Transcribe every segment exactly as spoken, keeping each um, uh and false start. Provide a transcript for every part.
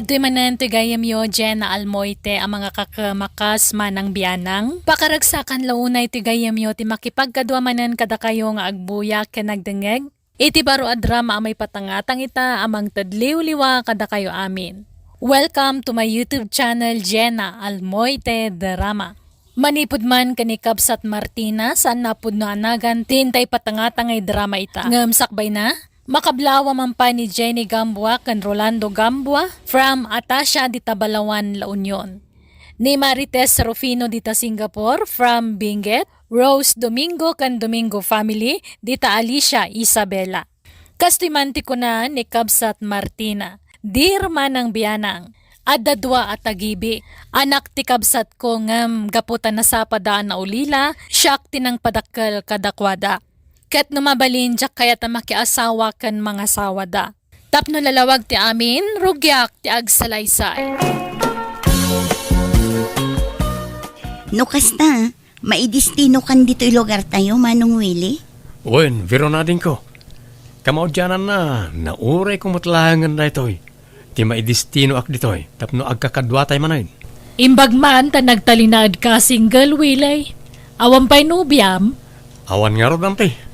Ditoy manen ti gayyemyo, Jenna Almoite, a mangakakemakas manang bianang. Pakaragsakan la unay ti gayyemyo ti makipagkadua manen kadakayo nga agbuya ken agdengngeg iti baro a drama a maipatangatang ita a mangted liwliwa kadakayo amin. Welcome to my YouTube channel, Jenna Almoite Drama. Manipud man ken ni Kabsat Martina, saanna a pudno a nagan ti intay patangatangay drama ita. Ngem sakbayna, makablawa man pay ni Jenny Gambua ken Rolando Gambua from Atasha dita Balaoan, La Union. Ni Marites Rufino dita Singapore from Benguet, Rose Domingo ken Domingo family dita Alicia, Isabela. Kastoy man ti kuna ni Kabsat Martina, "Dear manang bianang, adda dua a tagibi. Anak ti kabsatko ngem gapu ta nasapada a naulila, siak ti nangpadakkel kadakuada. Ket no mabalin, diak kayat a makiasawa ken mangasawada. Tapno lalawag ti amin, rugiak ti agsalaysay." No kasta, maidestinokan ditoy lugartayo, Manong Willie? Wen, Veron adingko. Kamaudiananna, naurayko met laengen daytoy ti maidestinoak ditoy tapno agkakaduatay manen. Imbag man ta nagtalinaedka a single, Willie. Awan pay nobiam? Awan ngarud, Auntie.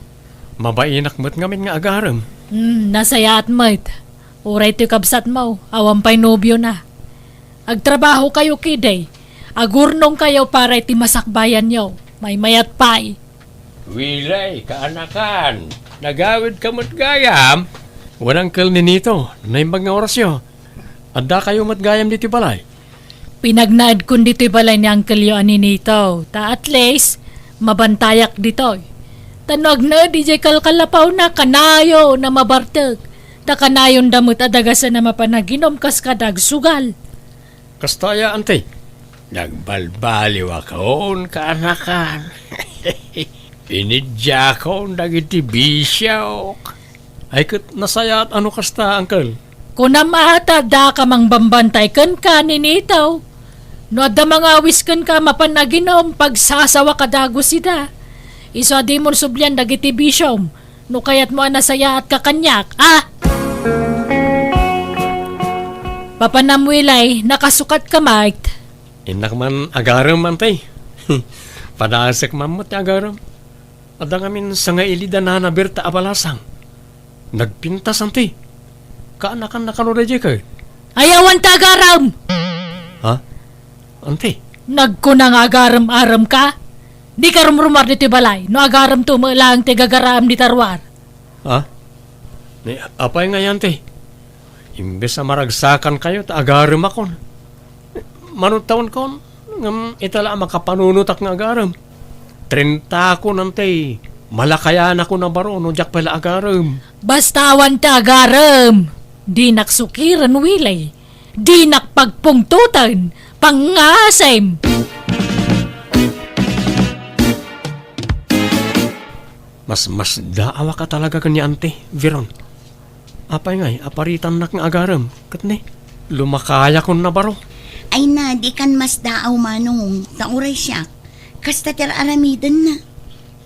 Mabainak met ngamin nga agarem. Hmm, nasayaat met. Uray toy kabsatmo, awan pay nobiona. Agtrabahokayo ketdi. Agurnongkayo para iti masakbayanyo. Maymayat pay. Willie, kaanakan, nagawidka met gayam? Wen, Uncle Ninito, naimbag nga orasyo. Addakayo met gayam ditoy balay? Pinagnaedkon ditoy balay ni Uncle-yo a Ninito, ta at least, mabantayak ditoy. Ta no agnaed idiay kalkalapawna, kanayon a mabartek. Ta kanayonda met a dagasen a mapanaginum kas kada agsugal. Kasta aya, Auntie? Nagbalbaliwakon, kaanakan. Iniddiakon dagiti bisiok. Ay, ket nasayaat a no kasta, Uncle. Kunam a ta adda ka mangbambantay kenka, Ninito. No adda mangawis kenka a mapan aginum, pagsasawaka dagus ida. Isu a dimon sublian dagiti bisiom. No kayatmo a nasayaatka kaniak, a? Papanam, Willie, nakasukatka met. Innak man agarem, Auntie. Padasek man met ti agarem. Adda ngamin sangailid a nana Berta a balasang. Nagpintas, Auntie. Kaanakan nakano daydiay ket? Ay, awan ti agarem! Ha? Auntie? Nagkuna nga agarem-arem ka? Dika rumrumuar ditoy balay, no agaremto met laeng ti gagaraem dita ruar. Ha? Ni, apay ngay, Auntie? Imbes a maragsakankayo, ta agaremakon. Manudtaonkon, ngem ita la a makapanunotak nga agarem. Trentakon, Auntie. Malakayanakon a baro no diak pay la agarem. Basta awan ti agarem, dinak sukiren, Willie. Dinak pagpungtoten, pangngasem. Masmasdaawaka talaga ken ni Auntie, Veron. Apay ngay a paritannak nga agarem, ket ni, lumakayakon a baro. Ay na, dikan masdaaw, Manong, ta uray siak, kasta ti ar-aramidenna.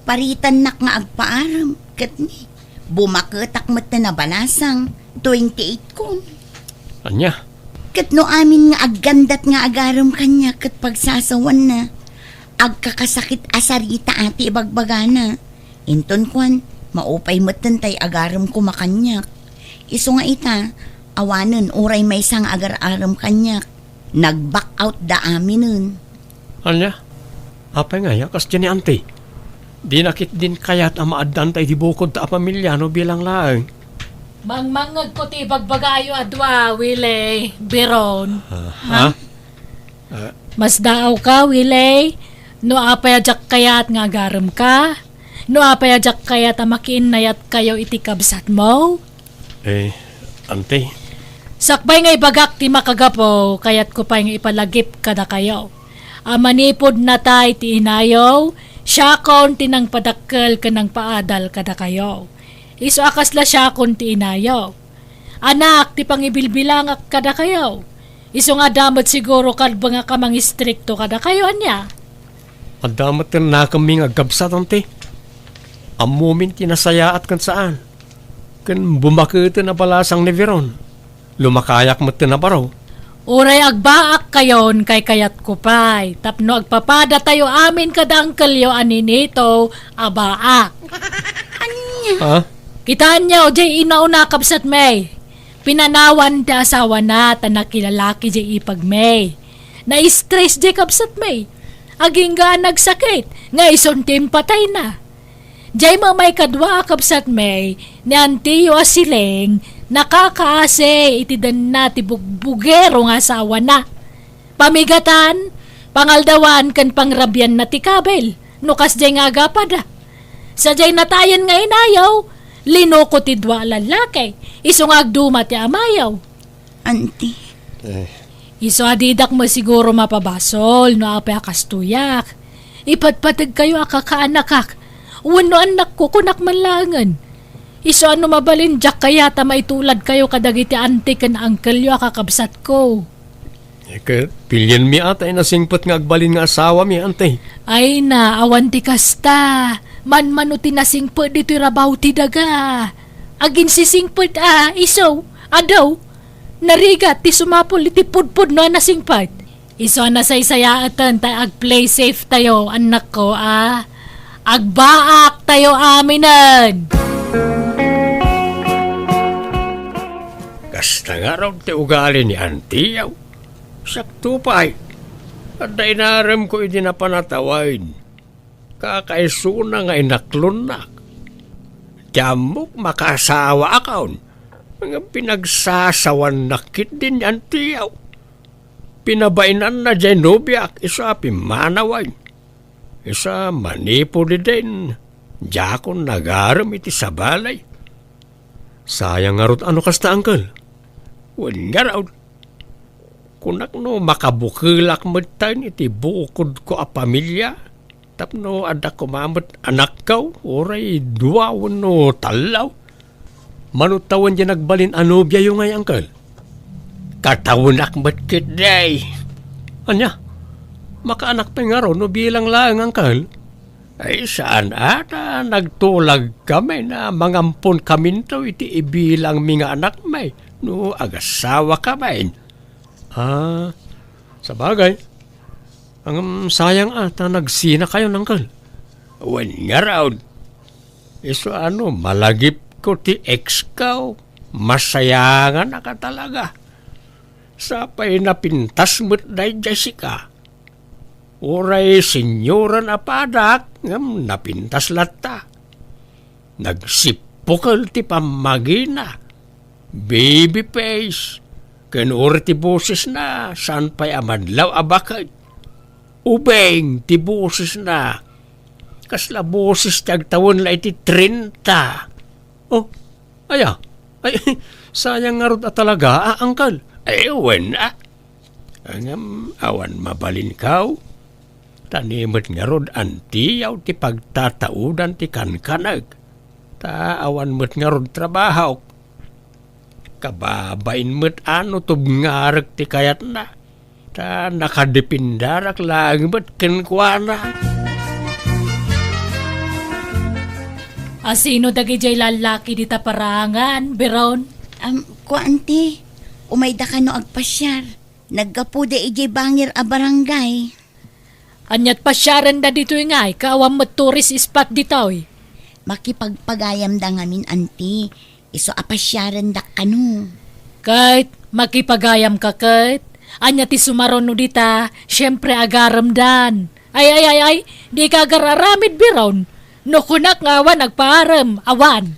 Paritannak nga agpaarem, ket ni, bumaketak metten a balasang, twenty-eight kon. Ania? Ket no amin nga aggandat nga agarem kaniak ket pagsasawanna, agkakasakit a sarita ti ibagbagana. Inton kuan, maupay metten tay agarem koma kaniak. Isu nga ita, awanen uray maysa nga agar-arem kaniak. Nag-back out da aminen. Ania? Apay ngay a kasdiay ni Auntie? Dina ketdin kayat a maaddan tay di bukodta a pamilia no bilang laeng. Mangmangngegko ti ibagbagayo a dua, Willie, Veron. Ah, ha? Ah. Masdaawka, Willie, no apay a diak kayat nga agaremka, no apay a diak kayat a makiinnayatkayo iti kabsatmo. Eh, Auntie. Sakbay nga ibagak ti makagapu, kayatko pay nga ipalagip kadakayo a manipud natay ti inayo, siakon ti nangpadakkel ken nangpaadal kadakayo. Isu a kasla siakon ti inayo. Anak ti pangibilbilangak kadakayo. Isu nga adda met siguro kalbengak a mangistrikto kadakayo, ania? Adda met ken nakemmi nga agkabsat, Auntie. Ammomin ti nasayaat ken saan. Ken bumaketen a balasang ni Veron. Lumakayak metten a baro. Uray agbaakkayon, kaykayatko pay, tapno agpapadatayo amin kada angkelyo a ninito a baak. Ania? Ha? Kitaenyo, jay inauna, kabsatmi. Pinanawan ti asawana ta nakilalaki jay ipagmi. Na-stress jay kabsatmi. Agingga a nagsakit, nga isun ti impatayna. Jay met maikadua a kabsatmi, ni antiyo a siling, nakakaasi iti denna ti bugbugero nga asawana. Pamigatan, pangaldawan ken pangrabianna ti kabil, no kasdiay nga agapada. Sadiay natayen nga inayaw, linuko ti dua a lallaki, isu nga agduma ti amayaw. Auntie. Eh. Isu a didak met siguro mapabasol no apay a kastoyak. Ipatpategkayo a kakaanakak, wenno annakko, kunak man laengen. Isu a no mabalin, diak kayat a maituladkayo kadagiti auntie ken uncleyo a kakabsatko. Eh, ket, pilienmi a ta inasingpet nga agbalin nga asawami, auntie. Ay na, awan ti kasta. Manmano ti nasingpet ditoy rabaw ti daga. Aginsisingpet a, isu, adu, narigat ti sumapul iti pudpudno a nasingpet. Isu a nasaysayaeten ta ag-play safe tayo, annakko, a. Agbaak tayo aminen. Kasta ngarud ti ugali ni antiyo. Sakto pay, adda inaremko idi napan a tawen. Kakaisuna nga inaklonnak. Ti ammok, makaasawaakon, ngem pinagsasawannak ketdi ni antiyo. Pinabainanna diay nobiak isu a pimmanawen. Isu a manipud idin, diakon nagarem iti sabali. Sayang ngarud a no kasta, uncle. Wen ngarud, kunak no makabukelak metten iti bukodko a pamilia, tapno adda koma met anakko, uray dua wenno tallo. Mano tawen diay nagbalin a nobiayo ngay, uncle? Katawenak met ketdi. Ania? Makaanak pay ngarud no bilang laeng, uncle? Ay, saan a ta nagtulagkami a mangamponkaminto iti ibilangmi nga anakmi no agasawakamin. Ah, sabagay. Ngem sayang a ta nagsinakayon, uncle. Wen ngarud, isu a no malagipko ti exko, masayanganak a talaga. Sapay napintas met daydiay sika. Uray senioran a padak, ngem napintas latta. Nagsippukel ti pammagina. Baby face. Ken uray ti bosesna, saan pay a madlaw a baket. Ubing ti bosesna. Kasla boses ti agtawen la iti trenta. Oh, aya? Ay, sayang ngarud a talaga, a, uncle. Ay, wen, a. Ngem awan mabalinko. Ta ni met ngarud antiyo ti pagtataudan ti kankanek. Ta awan met ngarud trabahok. Kababain met a no tubngarek ti kayatna. Ta nakadepindarak laeng met kenkuana. A sino dagidiay lallaki dita parangan, Biron? Am, kua, anti, umayda kano agpasiar. Naggapuda idiay bangir a barangay. Aniat pasiarenda ditoy ngay, ka awan met tourist spot ditoy? Makipagpagayamda ngamin, anti. Isu a pasiarendak kano. Ket makipagayamka ket? Ania ti sumaruno dita? Siempre, agaremdan. Ay, ay, ay, ay, dika agar-aramid, Biron. No kunak nga awan agpaarem, awan.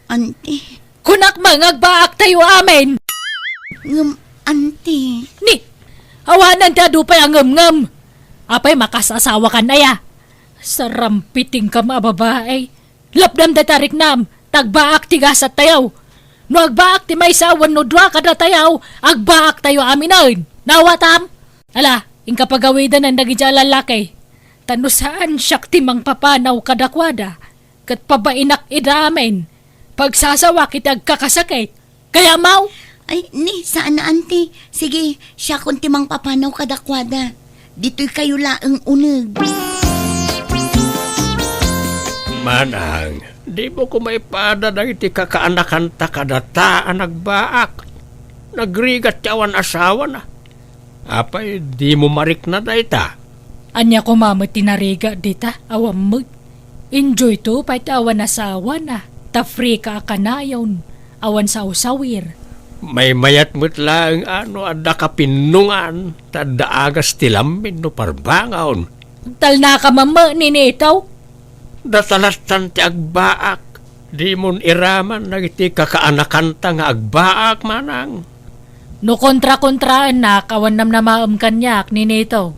Anti. Kunak man nga agbaak tayo amin. Ngem, anti. Ni, awanan ti adu pay a ngemngem. Apay, makasasawakan aya? Sarampitingkam a babae. Lapdam dayta riknam, ta agbaak ti gasat tayo. No agbaak ti maysa wenno dua kadatayo, agbaak tayo aminen. Nawatam? Ala, inka pagawidanan dagiti a lallaki. Ta no saan siak ti mangpapanaw kadakuada, ket pabainak ida amin, pagsasawak iti agkakasakit. Kayatmo? Ay, ni, saan a, anti. Sige, siakon ti mangpapanaw kadakuada. Ditoy kayo laeng uneg. Manang, dimo koma ipada dagiti kakaanakanta kadata a nagbaak. Nagrigat ti awan asawana. Apay, dimo marikna dayta? Ania koma met ti narigat dita? Awan met. Enjoy to pay ti awan asawana. Ta free ka a kanayon. Awan sawsawir. Maymayat met laeng a no adda kapinnongan, ta adda agas ti lammin no parbangon. Talnaka mamma, Ninito. Data lattan ti agbaak. Dimon iraman dagiti kakaanakanta nga agbaak, manang. No kontra-kontraennak, awan namnamaem kaniak, Ninito.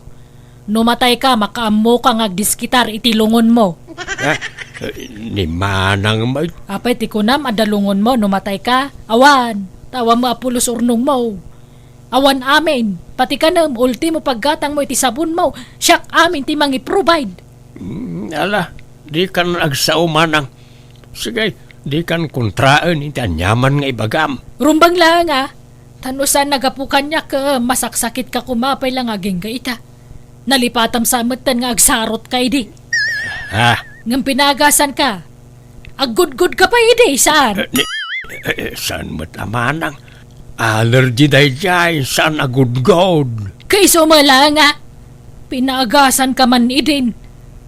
No matayka, makaammoka nga agdiskitar iti lungonmo. Ah, ni manang may... Apay ti kunam, adda lungonmo no matayka? Awan, ta awan mo a pulos urnongmo. Awan amin, pati kanem, ultimo paggatangmo iti sabonmo, siak amin ti mangi-provide. Mm, ala, dikan agsao, manang. Sige, dikan kontraen iti aniaman nga ibagam. Rumbeng laeng, a. Tan no saan nga gapu kaniak, eh, masaksakitka koma pay la nga agingga ita. Nalipatam sa metten nga agsarotka idi. Ha? Ngem pinaagasanka. Aggudgudka pay idi, saan? Eh, ni-, eh, eh, saan met a manang? Allergy daydiay, saan a gudgod? Kaiso met laeng, a. Pinaagasanka man idin.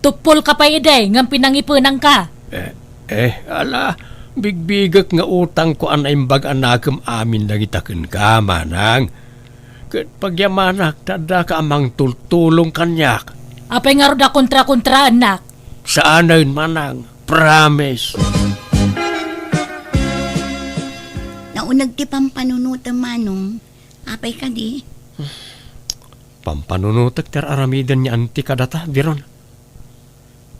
Tuppolka pay idi, ngem pinangipenanka. Eh, eh, ala, bigbigek nga utangko a naimbag a nakem amin dagita kenka, manang. Ket pagyamanak ta addaka a mangtultulong kaniak. Apay ngarud a kontra-kontraennak? Saanen, manang. Promise. Nauneg ti pampanunotem, manong. Apay kadi? Pampanunotek ti ar-aramiden ni anti kadata, Diron.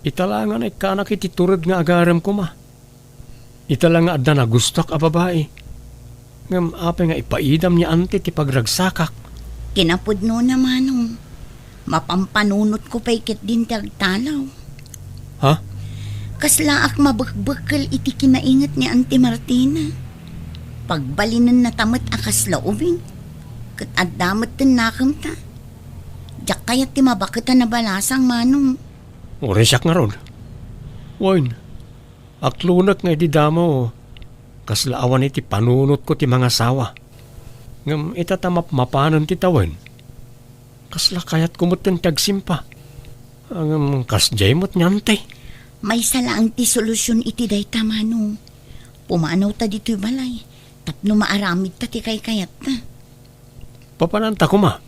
Ita la nga naikkanak iti tured nga agarem koma. Ita la nga adda nagustok a babai. Ngem apay nga ipaidam ni anti ti pagragsakak? Kinapudnona, manong. Mapampanunotko pay ketdin ti agtalaw. Ha? Kaslaak mabekbekkel iti kinainget ni Auntie Martina. Pagbalinennata met a kasla ubing. Ket adda met ti nakemta. Diak kayat ti mabaket a nabalasang, manong. Uray siak ngarud. Wen, aklonek nga idi damo, kasla awan iti panunotko ti mangasawa. Ngem ita ta mapmapanen ti tawen, kasla kayatko metten ti agsimpa. Ngem kasdiay met ni anti. Maysa laeng ti solusion iti dayta, manong. Pumanawta ditoy balay tapno maaramidta ti kaykayatta. Papananta koma?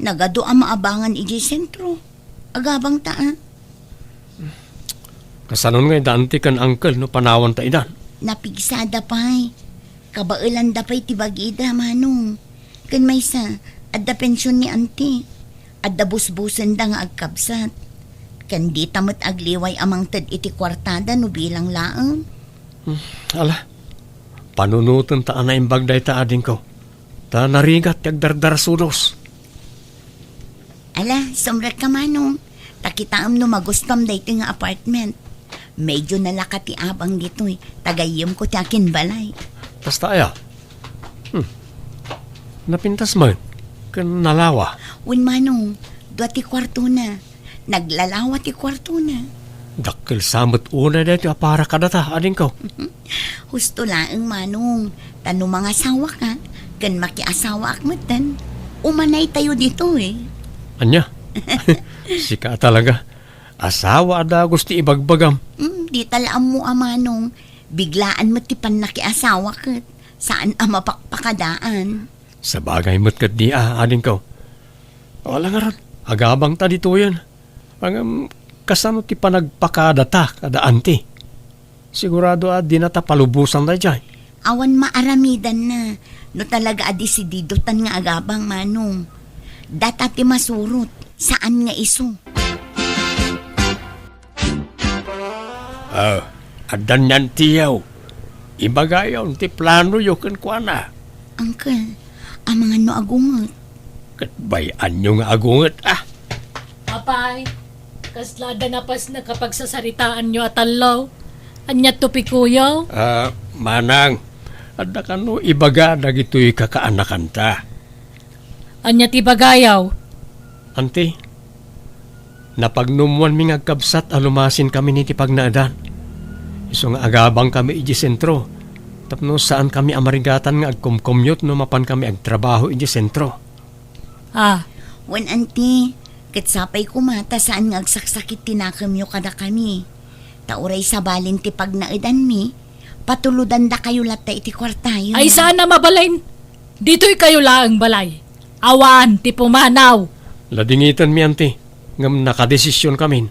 Nagadu a maabangan idiay sentro. Agabangta, a. Kasanon nga ida anti ken uncle no panawanta idan? Napigsada pay. Kabaelanda pay ti bagida, manong. Ken maysa, adda pension ni anti. Adda busbusenda nga agkabsat. Ken dita met agliway a mangted iti kuartada no bilang laeng. Hmm, ala, panunotenta a naimbag dayta, adingko. Ta narigat ti agdardarsudos. Ala, sumrekka, manong. Ta kitaem no magustuam daytoy nga apartment. Medyo nalaka ti abang ditoy. Ta gayyemko ti akinbalay. Kasta aya? Hmm. Napintas man. Ken nalawa. Wen, manong. Dua ti kuartona. Naglalawa ti kuartona. Dakkel sa met unay daytoy a para kadata, adingko. Husto laeng, manong. Ta no mangasawaka, ken makiasawaak metten, umanaytayo ditoy. Ania? Sika talaga. Asawa a dagus ti ibagbagam. Hmm, dita la ammo a, manong. Biglaan met ti pannakiasawa ket saan a mapakpakadaan. Sabagay met ketdi a, adingko. Wala ngarud, agabangta ditoyen. Ngem, kasano ti panagpakadata kada anti? Sigurado a dinata palubosan daydiay. Awan maaramidanna no talaga a desididotan nga agabang, manong. Data ti masurot, saan nga isu. Ah, addan ni antiyo. Ibagayon ti planoyo kenkuana. Uncle, amangan no agunget. Ket bay-anyo nga agunget, a. Apay, kasla adda napasnek a pagsasaritaanyo a tallo? Ania ti pikuyo? Ah, manang, adda kano ibaga dagitoy kakaanakanta? Ania ti ibagayo? Anti, napagnumoanmi nga agkabsat a lumasinkami iti pagnaedan. Isu nga agabangkami idiay sentro, Tapno saankami a marigatan nga agkomkommute no mapankami agtrabaho idiay sentro. Ah. Wen, anti, ket sapay koma ta saan nga agsaksakit ti nakemyo kadakami. Ta uray sabali ti pagnaedanmi, patulodandakayo latta iti kuartayo. Ay, saan a mabalin? Ditoykayo laeng balay. Awan ti pumanaw. Ladingitenmi, anti, ngem nakadesisionkamin.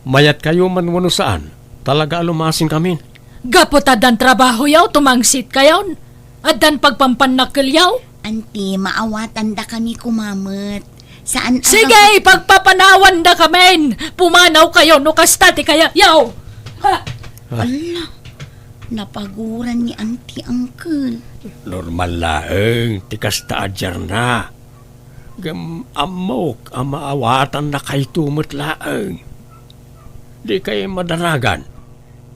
Mayatkayo man wenno saan, talaga a lumasinkamin. Gapu ta addan trabahoyo, tumangsitkayon. Addan pagpampannakkelyo. Anti, maawatandakami koma met. Saan a Sige, gap- ipagpapanawandakamin. Pumanawkayo no kasta ti kayatyo. Ha! Ala, napaguran ni Anti, Uncle. Normal laeng ti kasta a diarna. Ngem ammok a maawatannakayto met laeng. Dikay madanagan.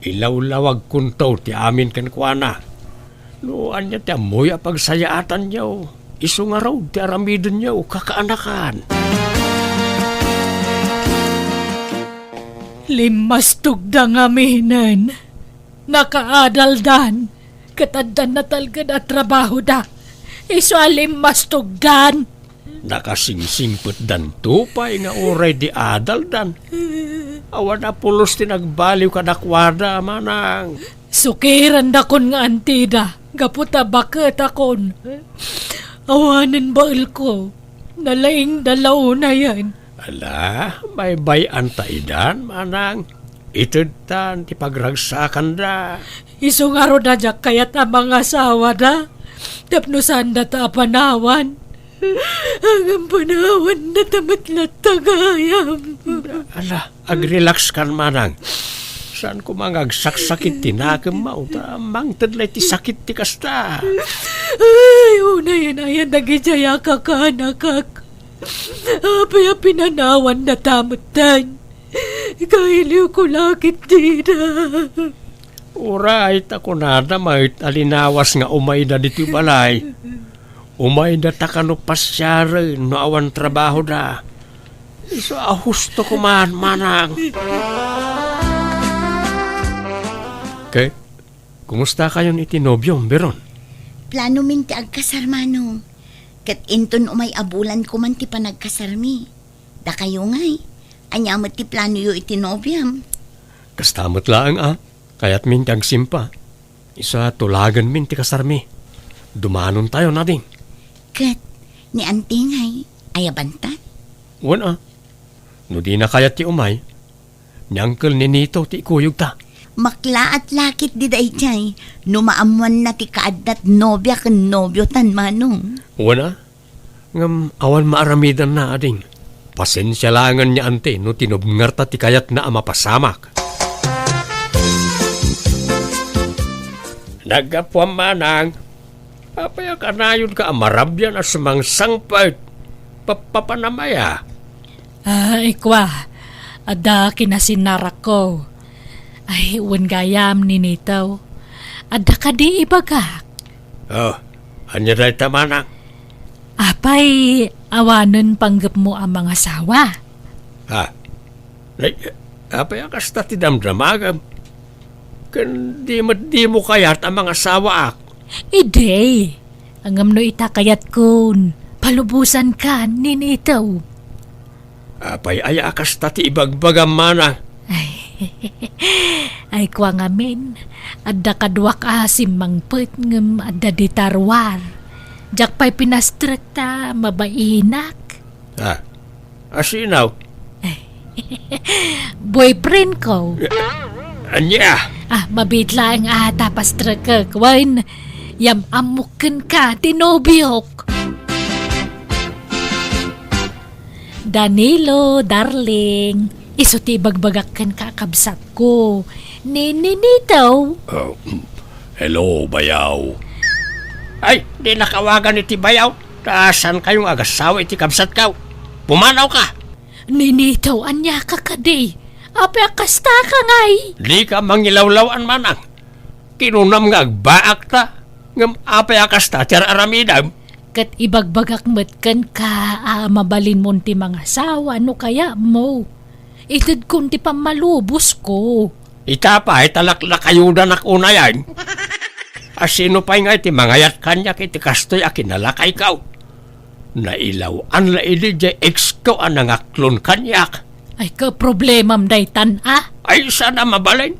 Ilawlawagkonto ti amin kenkuana. No ania ti ammoyo a pagsayaatanyo, isu ngarud ti aramidenyo, kakaanakan. Limmastogda ngaminen. Nakaadaldan. Ket addan natalged a trabahoda. Isu a limmastogdan. Nakasingsingpetdanto pay nga uray di adaldan. Awan a pulos ti nagbaliw kadakuada, manang. Sukirandakon nga antida, gapu ta baketakon. Awanen baelko, nalaingda la unayen. Ala, baybay-anta idan, manang. Itedtan ti pagragsakanda. Isu ngarud a diak kayat a mangasawada, tapno saandata a panawan. Ngem panawandata met latta gayam. Ala, agrelaxkan, manang. Saan koma nga agsaksakit ti nakemmo, ta mangted la iti sakit ti kasta. Ay, unayen-ayen dagidiay a kakaanakak. Apay a pinanawandata metten? Kailiwko la ketdida. Uray ta kunada met a linawas nga umayda ditoy balay. Umaydata kano pasiaren no awan trabahoda. Isu a husto koma, manang. Ket, kumustakayon iti nobiom, Biron? Planomin ti agkasar, manong. Ket inton umay a bulan koma ti panagkasarmi. Dakayo ngay, ania met ti planoyo iti nobiam? Kasta met laeng a, kayatmin ti agsimpa. Isu a tulagenmin ti kasarmi. Dumanontayon, ading. Ket ni anti ngay, ayabanta? Wen a. No dina kayat ti umay, ni Uncle Ninito ti ikuyogta. Maklaat la ketdi daydiay no maammoanna ti kaaddat nobia ken nobiotan, manong. Wen a. Ngem awan maaramidanna, ading. Pasensia laengen ni anti no tinubngarta ti kayatna a mapasamak. Naggapuam, manang. Apay a kanayonka a marabian a sumangsangpet? Papapanam aya? Ay, kua, adda kinasinarakko. Ay, wen gayam, Ninito. Adda kadi ibagak? Oh, ania dayta, manang? Apay, awanen panggepmo a mangasawa? Ha? Ay, apay a kasta ti damdamagam? Ken di met dimo kayat a mangasawaak? Idi, ngem no ita kayatkon, palubosankan, Ninito. Apay aya a kasta ti ibagbagam, manang? Ay, ay, kua ngamin, adda kaduak a simmangpet ngem adda dita ruar. Diak pay pinastrek ta mabainak. Ah, asino? Boyfriend ko. Ania? Ah, mabiit laeng a ta pastrekek. Wen, yam-ammok kenka ti nobiok. Danilo, darling, isu ti ibagbagak kenka a kabsatko, ni Ninito. Oh, hello, bayaw. Ay, di nakawagan iti bayaw. Ta saankayo nga agasawa iti kabsatko? Pumanawka! Ninito, ania ka kadi? Apay a kasta ka ngay? Dika mangilawlaw-an, manang. Kinunam nga agbaakta, ngem apay a kasta ti ar-aramidem? Ket ibagbagak met kenka a mabalinmon ti mangasawa no kayatmo. Itedkon ti pammalubosko. Ita pay ta laklakayodanak unayen. A sino pay ngay ti mangayat kaniak iti kastoy a kinalakayko? Nailaw-an la idi diay exko a nangaklon kaniak. Ay, kaproblemam daytan, a? Ay, saan a mabalin.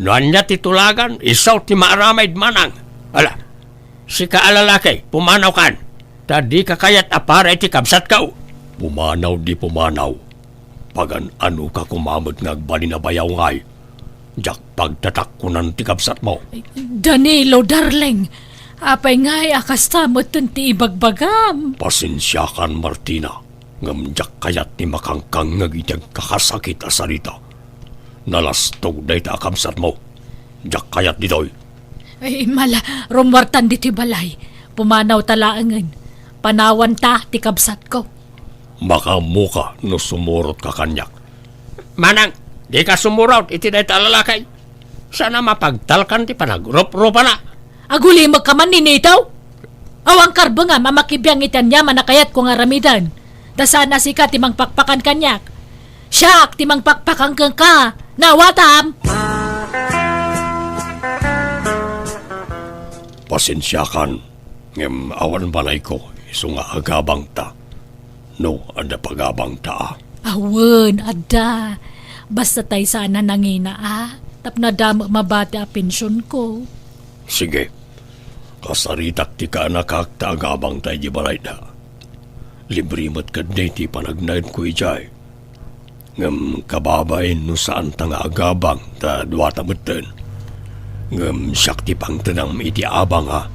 No ania ti tulagan, isu ti maaramid, manang. Ala, sika a lalaki, pumanawkan. Ta dika kayat a para iti kabsatko. Pumanaw di pumanaw. Pagan-anoka koma met nga agbalin a bayaw ngay. Diak pagtatakkonan ti kabsatmo. Danilo, darling, apay ngay a kasta metten ti ibagbagam? Pasensiakan, Martina, ngem diak kayat ti makangkangngeg iti agkakasakit a sarita. Nalastog dayta a kabsatmo. Diak kayat ditoy. Ay, mala, rummuartan ditoy balay. Pumanawta laengen. Panawanta ti kabsatko. Makaammoka no sumurotka kaniak. Manang, dika sumurot iti dayta a lalaki. Saan a mapagtalkan ti panagrupropana. Agulimekka man, Ninito. Awan karbengam a makibiang iti aniaman a kayatko nga aramiden. Ta saan a sika ti mangpakpakan kaniak. Siak ti mangpakpakan kenka. Naawatam? Pasensiakan. Ngem awan balayko, isu nga agabangta. No, adda pagabangta, a? Awan, adda. Basta tay saan a nangina, a? Tapno adda met mabati a pensionko. Sige. Kasaritak ti kaanakak ta agabangta idiay balayda. Libre met ketdi ti panagnaedko idiay. Ngem kababain no saanta nga agabang ta duata metten. Ngem siak ti pangtedam iti abang, a,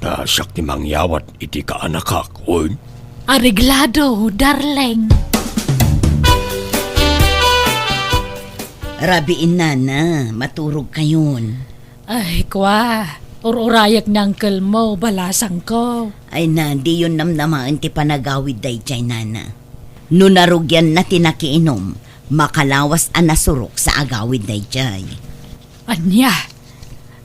ta siak ti mangyawat iti kaanakak, wen? Areglado, darling. Rabiin, nana, maturogkayon. Ay, kua, ur-urayek ni uncle mo, balasangko. Ay na, diyon namnamaen ti panagawid daydiay, nana. No narugianna ti nakiinom, makalawas a nasurok sa agawid daydiay. Ania?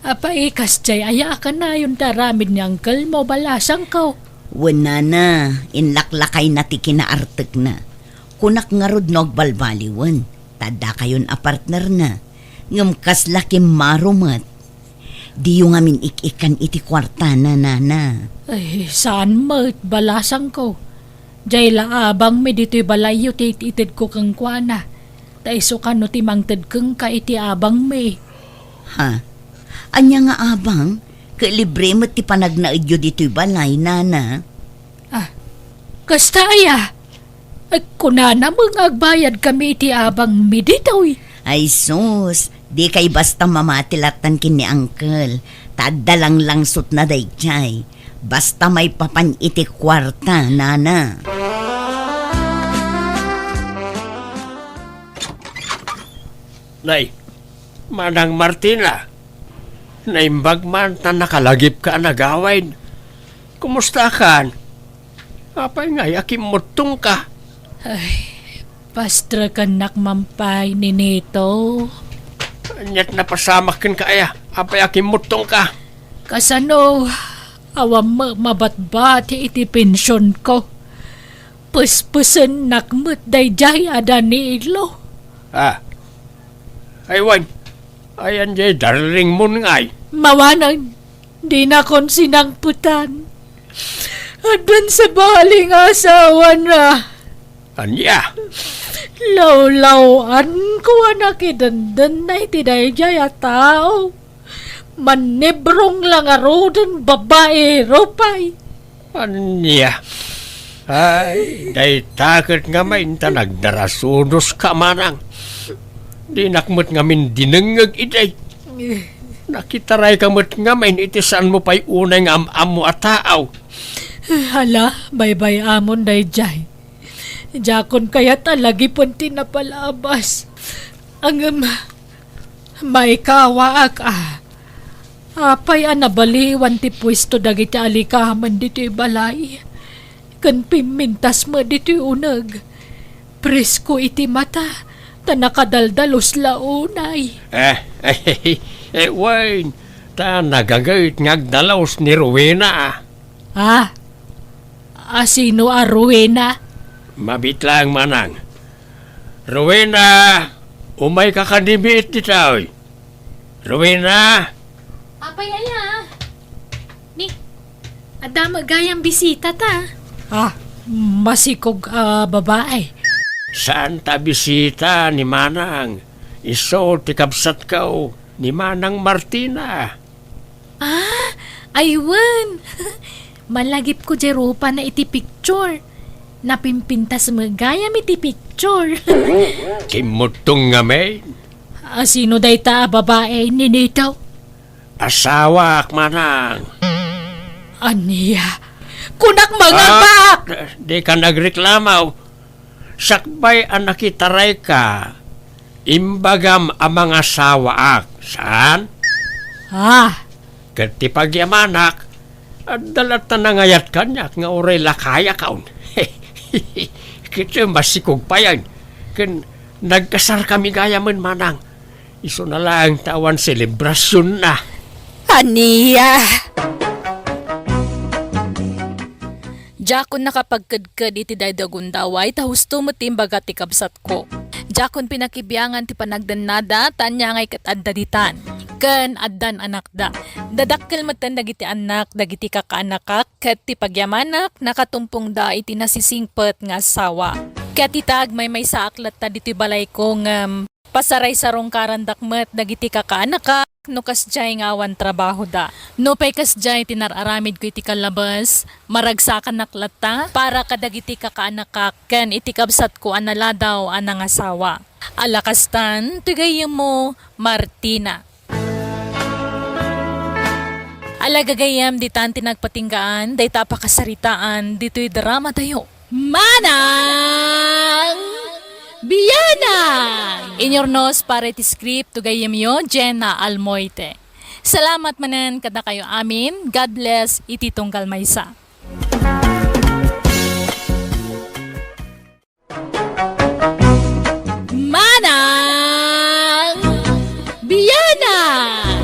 Apay, kasdiay aya a kanayon ti aramid ni uncle mo, balasangko? Wen, nana, inlaklakayna ti kinaartekna. Kunak ngarud no agbalbaliwen, ta addakayon a partnerna. Ngem kasla kimmaro met. Diyo ngamin ik-ikkan iti kuartana, nana. Ay, saan met, balasangko. Diay la abangmi ditoy balayyo ti it-itedko kenkuana. Ta isu kano ti mangted kenka iti abangmi. Ha? Ania nga abang? Ket libre met ti panagnaedyo ditoy balay, nana. Ah, kasta aya? Ay, kunana met nga agbayadkami iti abangmi ditoy. Ay sus, dikay basta mamati lattan ken ni uncle. Ta adda langlangsotna daydiay. Basta maipapan iti kuarta, nana. Nay, Manang Martina, naimbag man ta nakalagipka a nagawid. Kumustakan? Apay ngay a kimmuttongka? Ay, pastrekennak man pay, Ninito. Aniat napasamak kenka aya? Apay a kimmuttongka? Kasano, awan met mabatbati iti pensionko. Pespesennak met daydiay a Danilo. Ah. Ay, wen. Ayan jay darlingmon ngay. Mawanen. Dinakon sinangpetan. Addan sabali nga asawana. Ania? Lawlaw-anko a nakidendennay ti daydiay a tao. Mannibrong la ngaruden, babaero pay. Ania? Ay, dayta ket ngamin ta nagdarasudoska, manang. Dinak met ngamin dinengngeg idi. Nakitarayka met ngamin iti saanmo pay unay nga am-ammo a tao. Hala, baybay-amon daydiay. Diakon kayat a lagipen ti napalabas. Ngem, maikawaak a. Apay a nabaliwan ti puesto dagiti alikamen ditoy balay? Ken pimmintas met ditoy uneg. Presko iti mata, ta nakadaldalus la unay. Eh, eh, eh, wen, ta nagagayt nga agdalus ni Rowena. Ah, a sino a Rowena? Mabiit laeng, manang. Rowena, umayka kadimiit ditoy. Rowena! Apay aya? Adda met gayam bisita ta. Ah, masikog a babae. Saan ta bisita ni Manang? Isu ti kabsatko, ni Manang Martina. Ah, aywan. Malagipko diay rupana iti picture. Napimpintas met gayam iti picture. Kimmutong ngamin. Ah, sino dayta a babae, Ninito? Asawaak, Manang. Ania? Kunak, mangabak! Ah, di ka nagreklamo. Sakbay a nakitarayka, imbagam a mangasawaak, saan? Ah. Ket ti pagyamanak, adda latta nangayat kaniak nga uray lakayakon. Ket masikog payen, ken nagkasarkami gayamen, Manang. Isuna laeng ta awan selebrasionna. Ania? Diakon nakapagkedked iti daydi a gundaway ta husto met ti imbaga ti kabsatko. Diakon pinakibiangan ti panagdennada ta ania ngay ket adda ditan. Ken addan anakda. Dadakkel metten dagiti annak dagiti kakaanakak ket ti pagyamanak nakatumpongda iti nasisingpet nga asawa. Ket ita agmaymaysaak latta ditoy balayko ngem pasaraysarungkarandak met dagiti kakaanakak no kasdiay nga awan trabahoda. Nupay kasdiay ti nar-aramidko iti kallabes, maragsakanak latta para kadagiti kakaanakak ken iti kabsatko a naladaw a nangasawa. Ala kastan, ti gayyemmo, Martina. Ala gagayyem, ditan ti nagpatinggaan dayta a pakasaritaan ditoy dramatayo. Manang Bianang! Inyurnos para iti script to gayyemyo, Jenna Almoite. Salamat manen kadakayo amin. God bless iti tunggal maysa. Manang Bianang!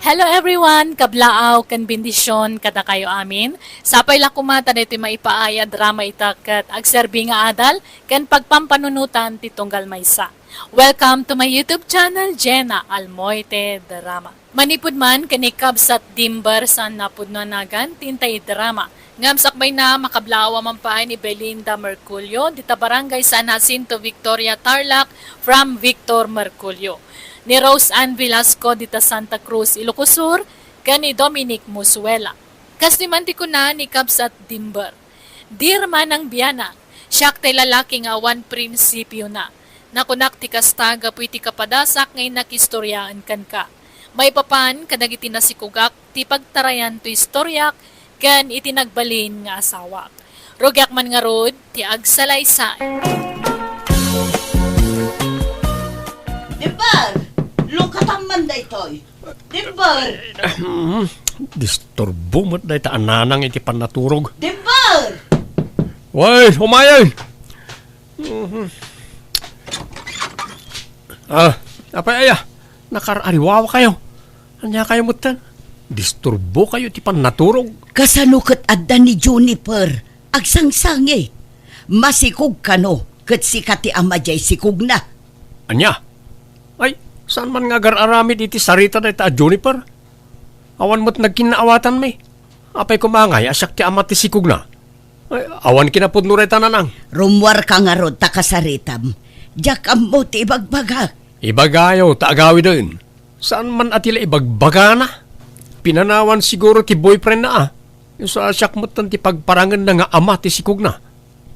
Hello everyone! Kablaaw ken bendision kadakayo amin. Sapay la koma ta daytoy maipaay a drama ita ket agserbi nga adal ken pagpampanunotan ti tunggal maysa. Welcome to my YouTube channel, Jenna Almoite Drama. Manipud man ken ni Kabsat Dimber, saan napudno a nagan ti intay drama. Ngem sakbayna, makablaaw a man pay ni Belinda Merculio, dita Barangay San Jacinto, Victoria, Tarlac, from Victor Merculio. Ni Rose Ann Velasco, dita Santa Cruz, Ilocos Sur, ken ni Dominic Musuela. Kastoy man ti kuna ni Kabsat Dimber, "Dear Manang Bianang, siak tay lalaki nga awan prinsipiona. Nakunak ti kasta gapu iti kapadasak nga innak istoriaen kenka. Maipapan kadagiti nasikogak ti pagtarayan to istoriak ken iti nagbalin nga asawak. Rugiak man ngarud ti agsalaysay." Dimber, lungkatam man daytoy. Dimber! Ahem. Disturbo met dayta a nanang iti pannaturog. Dimber! Way, umayay! Mhm. Ah, apay aya? Nakar-ariwawakayo. Ania kayo metten? Disturbo kayo iti pannaturog. Kasano ket adda ni Juniper? Agsangsangit. Masikog kano, ket sika ti ama diay sikogna. Ania? Ay, saan man nga agar-aramid iti sarita dayta a Juniper? Awan met nagkinnaawatanmi. Apay koma ngay a siak ti ama ti sikogna? Ay, awan kinapudno dayta, nanang. Rummuarka ngarud ta kasaritam. Diak ammo ti ibagbagak. Ibagayo ta agawiden. Saan man a ti la ibagbagana? Pinanawan siguro ti boyfriendna a. Isu a siak metten ti pagparangenna nga ama ti sikogna.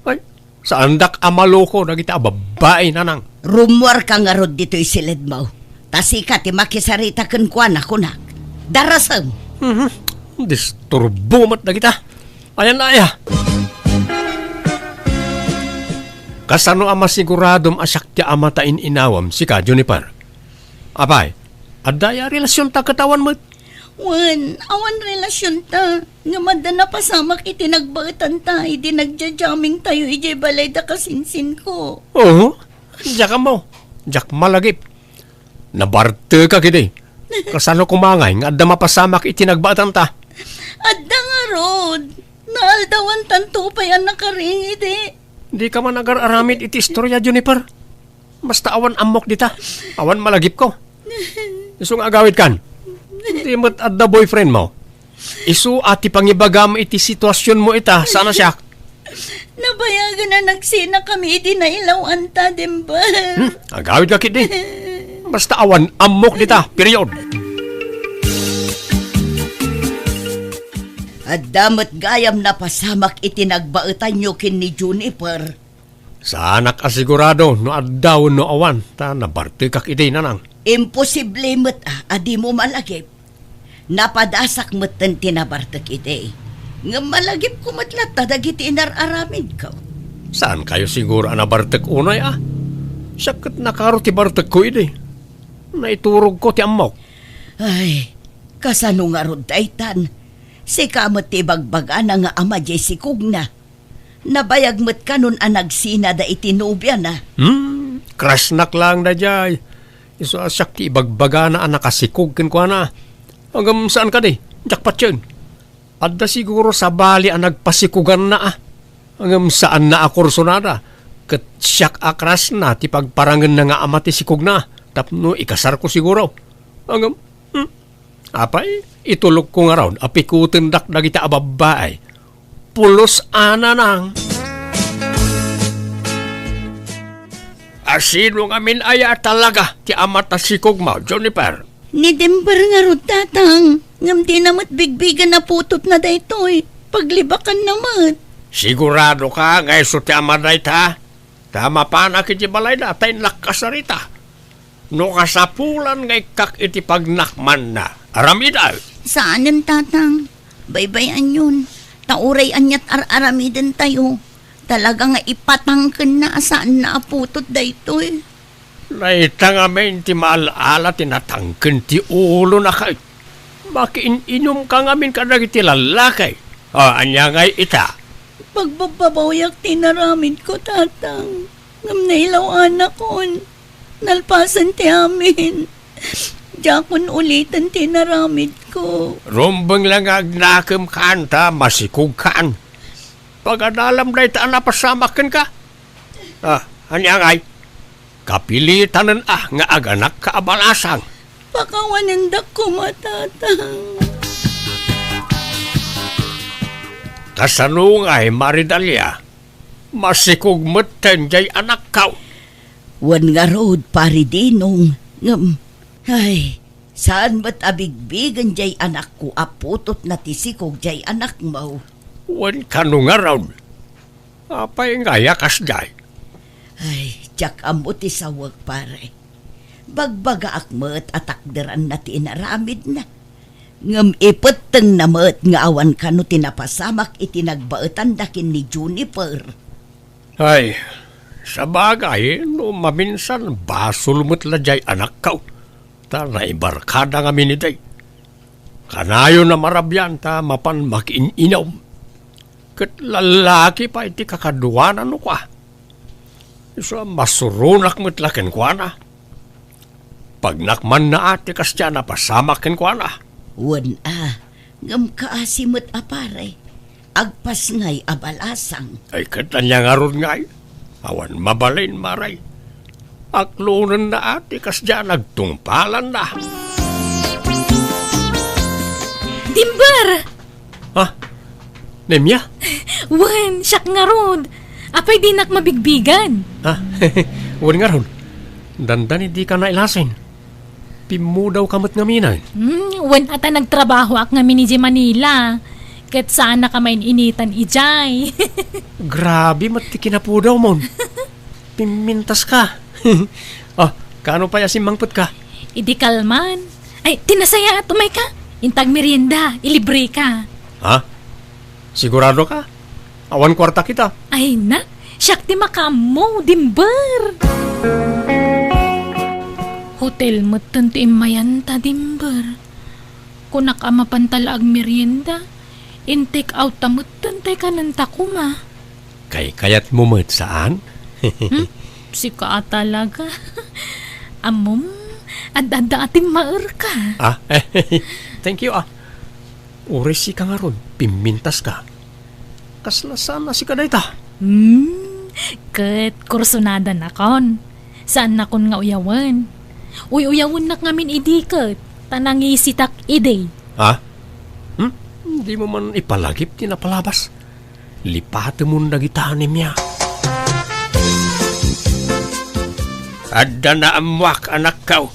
Ay, saandak a maloko dagiti a babbai, nanang. Rummuarka ngarud ditoy siledmo. Ta sika ti makisarita kenkuana, kunak. Darasem! Mhm. Disturbo met dagita. Ayan na aya. Kasano a masiguradom a siak ti ama ta in-inawam, sika, Juniper? Apay, adda aya a relasionta ket awan met? Wen, awan relasionta. Ngem adda napasamak iti nagbaetanta idi nagja-jammingtayo idiay balay da kasinsinko. Oo, diak ammo. Diak malagip. Nabartekak idi. Kasano koma ngay nga adda mapasamak iti nagbaetanta? Adda ngarud. Naaldawantanto pay a nakaring idi. Dika man agar-aramid iti istorya, Juniper. Basta awan ammok dita. Awan malagipko. Isu nga agawidkan. Di met adda boyfriendmo. Isu a ti pangibagam iti situasionmo ita, saan a siak. Nabayagen a nagsinakami iti nailaw-anta, Dimber. Hmm, agawidka ketdi. Basta awan ammok dita, period. Adda met gayam napasamak iti nagbaetanyo ken ni Juniper. Saanak a sigurado no adda wenno awan, ta nabartekak idi, nanang. Imposible met a, a dimo malagip. Napadasak metten ti nabartek idi. Ngem malagipko met latta dagiti inar-aramidko. Saankayo siguro a nabartek unay a? Siak ket nakaro ti bartekko idi. Naiturogko ti ammok. Ay, kasano ngarud daytan? Sika met ti ibagbagana nga ama diay sikogna. Nabayag met kanon a nagsinada iti nobiana. Hmm, crushnak laeng daydiay. Isu a siak ti ibagbagana a nakasikog kenkuana. Ngem saan kadi, diak patien. Adda siguro sabali a nagpasikoganna a. Ngem saanna a kursunada. Ket siak a crushna ti pagparangenna nga ama ti sikogna tapno ikasarko siguro. Ngem, hmm, Apay, itulokko ngarud a pikutendak dagiti a babbai. Pulos a nanang. A sino ngamin aya talaga ti ama ta sikogmo, Juniper? Ni Dimber ngarud, tatang. Ngem dina met bigbigen a putotna daytoy. Paglibakanna met. Sigurado ka nga isu ti ama dayta? Ta mapanak iti balayda ta innak kasarita. No kasapulan nga ikkak iti pagnakmanna, aramidam. Saanen, tatang. Baybay-anyon. Ta uray aniat ar-aramidentayo, talaga nga ipatangkenna a saanna a putot daytoy. Dayta ngamin ti maal-ala ti natangken ti ulona ket makiin-inum ka ngamin kadagiti lallaki. O, ania ngay ita? Pagbabbabawiak ti inaramidko, tatang. Ngem nailaw-anakon. Nalpasen ti amin. Diakon uliten ti inaramidko. Rumbeng la nga agnakem kan ta masikog kan. Pagadalam dayta a napasamak kenka. Ah, ania ngay? Kapilitanen a nga aganakka a balasang. Pakawanendak koma, tatang. Kasano ngay, Maridalia? Masikog metten jay anakko. Wen ngarud, Pari Dinong, ngem, ay, saan met a bigbigen jay anakko a putotna ti sikog jay anakmo. Wen kano ngarud? Apay ngay a kasdiay? Ay, diak ammo ti sawek, pare. Bagbagaak met a takderanna ti inaramidna. Ngem ipettengna met nga awan kano ti napasamak iti nagbaetanda ken ni Juniper. Ay, sabagay, no maminsan, basol met la jay anakko. Ta naibarkada ngamin idi. Kanayon a marabian ta mapan makiin-inum. Ket lallaki pay ti kakaduana no kua. Isu a masuronak met la kenkuana. Pagnakmanna a ti kasdiay a napasamak kenkuana. Wen a, ngem kaasi met a pare. Agpasngay a balasang. Ay, ket ania ngarud ngay? Awan mabalin, mare. Aklonenna a ti kasdiay a nagtungpalanna. Dimber! Ha? Nemia? Wen, siak ngarud. Apay dinak mabigbigan? Ha? Wen ngarud. Dandani dika nailasin. Pimmudawka met ngamin. Hmm, wen a ta nagtrabahoak ngamin idiay Manila. Ket saannak a main-initan idiay. Grabe met ti kinapudawmon. Pimmintaska. Ah, kano pay a simmangpetka? Idi kalman. Ay, ti nasayaat, umayka. Inta agmerienda, ilibreka. Ha? Siguradoka? Awan kuartak ita. Ay, na, siak ti makaammo, Dimber. Hotel metten ti immayanta, Dimber. Kunak a mapanta la agmerienda, in-take out ta metten tay kanenta koma. Kaykayatmo met, saan? Hmm? Sika a talaga. Ammom, ad-adda a timmaerka. Ah, thank you, ah. Uray sika ngarud, pimmintaska. Kasla saan a sika dayta? Hmm, ket kursonadanakon. Saannakon nga uyawen. Uy-uyawennak ngamin idi ket, ta nangisitak idi. Ha? Hmm? Dimo man ipalagip ti napalabas. Lipatemon dagita, Nemia. Adda naammuak, anakko.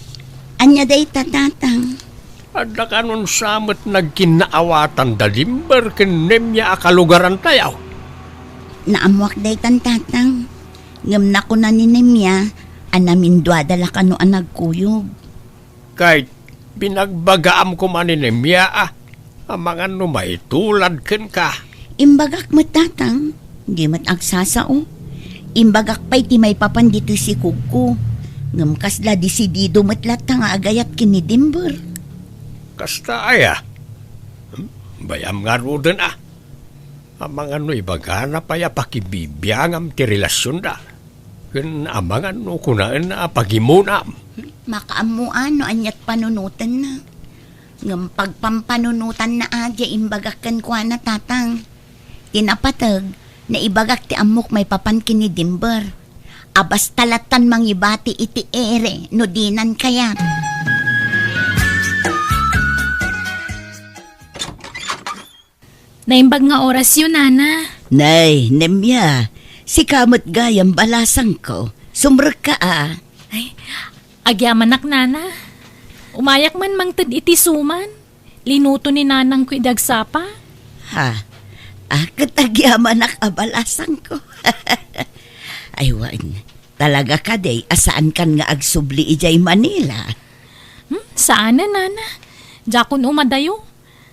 Ania dayta, Tatang? Adda kanunsa met nagkinnaawatan da Dimber ken Nemia a kalugarantayo? Naammuak daytan, Tatang. Ngem nakuna ni Nemia a naminduada la kano a nagkuyog. Ket binagbagaam koma ni Nemia a, amangan no maitulad kenka. Imbagak met, Tatang, di met agsasao. Imbagak pay ti maipapan ditoy sikogko. Ngem kasla desidido met latta nga agayat ken ni Dimber. Kasta aya? Hmm? Bay-am ngaruden a. Amangan no ibagana pay a pakibibiangam ti relasionda. Ken amangan no kunaenna a pagimunam. Makaammoan no aniat panunotenna. Ngem pagpampanunotanna a diay imbagak kenkuana, Tatang. Ti napateg, naibagak ti ammok maipapan ken ni Dimber. A basta lattan mangibati iti ere no dinan kayat. Naimbag nga orasyo, Nana. Nay, Nemia, sika met gayam balasangko. Sumrekka a. Ay, agyamanak, Nana. Umayak man mangted iti suman. Linuto ni Nanangko idi agsapa. Ha? Ah, ket agyamanak a balasangko. Ay, wen, talaga kadi a saankan nga agsubli idiay Manila? Hmm, saanen, Nana. Diakon umadayo.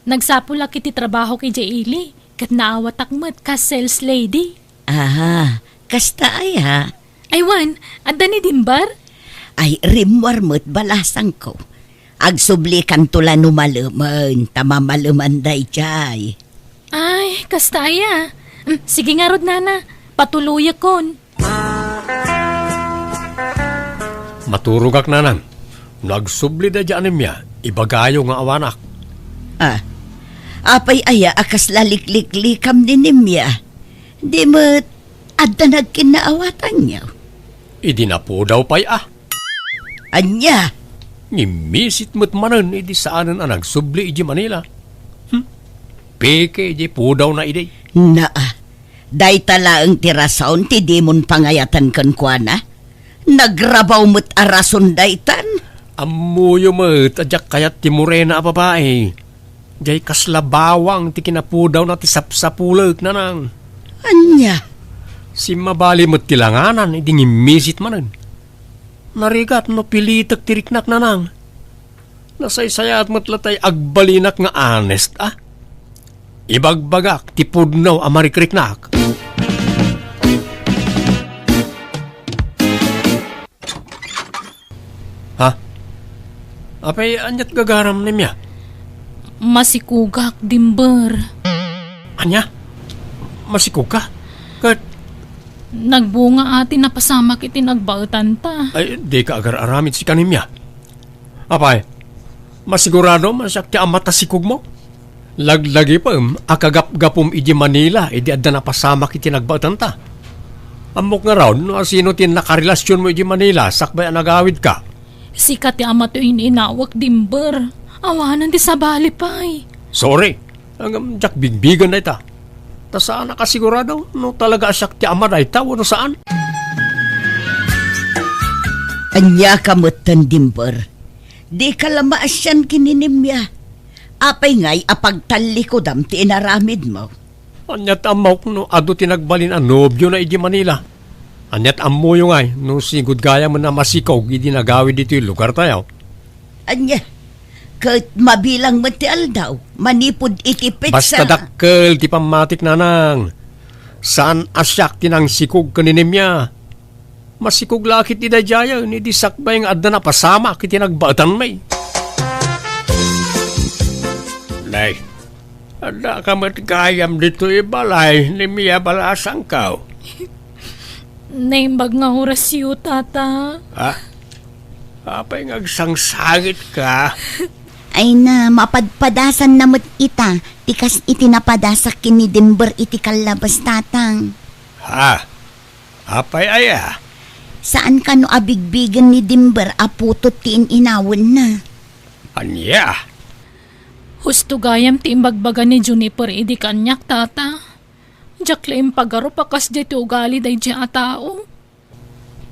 Nagsapulak iti trabahok idiay ili, ket naawatak met kas sales lady. Aha, kasta aya? Ay, wen, adda ni Dimber? Ay, rimmuar met balasangko. Agsublikanto la no malemen, ta mamaleman daydiay. Ay, kasta aya? Mm, sige ngarud, Nana. Patuloyakon. Maturogak, Nanang. No agsubli daydiay a Nemia, ibagayo nga awanak. Ah, apay aya a kasla likliklikam ni Nemia? Di met adda nagkinnaawatanyo? Idi napudaw pay a. Ania? Ngimmisit met manen idi saanen a nagsubli idiay Manila. Hmm? Peke idiay pudawna idi. Naa, dayta laeng ti rason ti dimon pangayaten kenkuana. Nagrabaw met a rason daytan. Ammoyo met a diak kayat ti morena a babai. Diay kasla bawang ti kinapudawna ti sapsapulek, Nanang. Ania? Simmabali met ti langanan idi ngimmisit manen. Narigat no pilitek ti riknak, Nanang. Nasaysayaat met latay agbalinak nga honest a. Ibagbagak ti pudno a marikriknak. Ha? Apay, aniat gagaram, Nemia? Masikogak, Dimber. Ania? Masikogka? Ket nagbunga a ti napasamak iti nagbaetanta. Ay, dika agar-aramid sika, Nemia. Apay, masiguradom a siak ti ama ta sikogmo? Laglagipem a kagapgapom idiay Manila idi adda napasamak iti nagbaetanta. Ammok ngarud no asino ti nakarelasionmo idiay Manila sakbay a nagawidka. Sika ti ama ti in-inawek, Dimber. Awanen ti sabali pay. Sorry. Ngem diak bigbigen dayta. Ta saanak a sigurado no talaga a siak ti ama dayta wenno saan. Ania ka metten, Dimber? Dika la maasian ken ni Nemia. Apay ngay a pagtallikudam ti inaramidmo? Aniat ammok no adu ti nagbalin a nobiona idiay Manila? Aniat ammoyo ngay no sigud gayamen a masikog idi nagawid ditoy lugartayo? Ania? Ket mabilang met ti aldaw manipud iti petsa. Basta dakkel ti pammatik, Nanang. Saan a siak ti nangsikog ken ni Nemia. Masikog la a ketdi daydiayen idi sakbay nga adda napasamak iti nagbaetanmi. Nay, addaka met gayam ditoy balay, Nemia balasangko? Naimbag nga orasyo, Tata. Ha? Apay nga agsangsangitka? Ay na, mapadpadasanna met ita ti kas iti napadasak ken ni Dimber iti kallabas, Tatang. Ha? Apay aya? Saan kano a bigbigen ni Dimber a putot ti in-inawenna? Ania? Husto gayam ti imbagbaga ni Juniper idi kaniak, Tata. Diak la impagarup a kasdiay ti ugali daydiay a tao.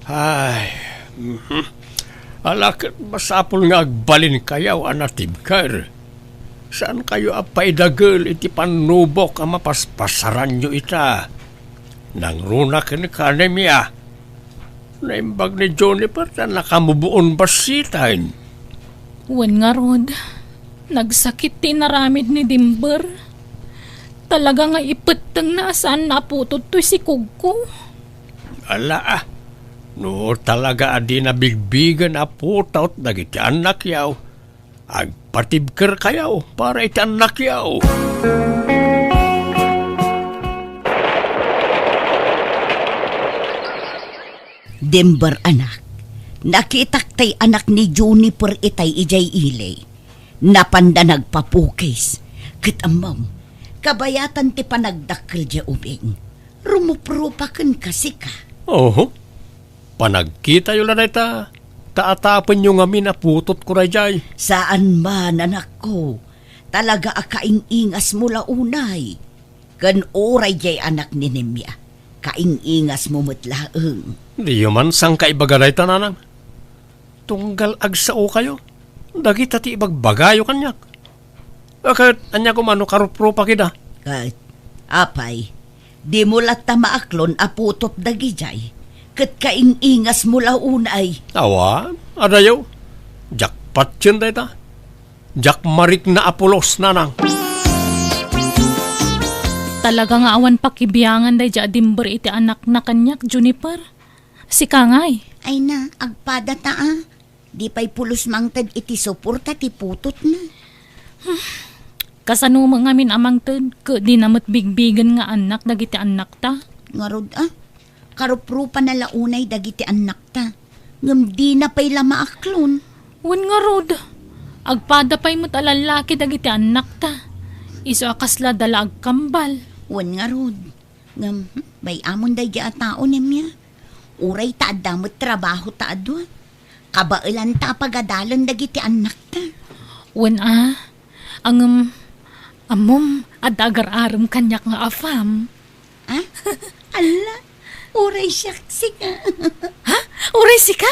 Ay, mhm. Ala ket masapul nga agbalinkayo a natibker. Saankayo a paidagel iti pannubok a mapaspasaranyo ita. Nangruna kenka, Nemia. Naimbag ni Juniper ta nakamuboon bassiten. Wen ngarud, nagsakit ti inaramid ni Dimber. Talaga nga ipettengna a saanna a putot toy sikogko. Ala, ah. No talaga a dina bigbigen a putot dagiti annakyo, agpatibkerkayo para iti annakyo. Dimber, anak, nakitak tay anak ni Juniper itay idiay ili. Napanda nagpapukis. Ket ammom, kabayatan ti panagdakkel diay ubing. Rumuprupa kenka, sika. Oho. Panagkitayo la dayta, ta atapenyo ngamin a putotko daydiay. Saan man, anakko. Talaga a kaing-ingasmo la unay. Ken uray diay anak ni Nemia, kaing-ingasmo met laeng. Diyo man sangkaibaga dayta, nanang. Tunggal agsaokayo, dagita ti ibagbagayo kaniak. A, ket ania koma no karuprupak ida? Ket, apay, dimo latta maaklon a putot dagidiay, ket kaing-ingasmo la unay. Awan, adayo. Diak patien dayta. Diak marikna a pulos, nanang. Talaga nga awan pakibiangan daydiay a Dimber iti anakna kaniak, Juniper. Sika ngay? Ay na, agpada ta a. Di pay pulos mangted iti suporta ti putotna. Kasano met ngamin a mangted, ket dina met bigbigen nga annak dagiti annakta? Ngarud a, karuprupana la unay dagiti annakta. Ngem dina pay la maaklon. Wen ngarud, agpada pay met a lallaki dagiti annakta. Isu a kasla da la agkambal. Wen ngarud, ngem, hmm, bay-amon daydiay a tao, Nemia. Uray ta adda met trabaho ta a dua, kabaelanta a pagadalen dagiti annakta. Wen a, ngem, ammom, adda agar-arem kaniak nga afam. Ha? Alla, uray siak, sika. Ha? Uray sika?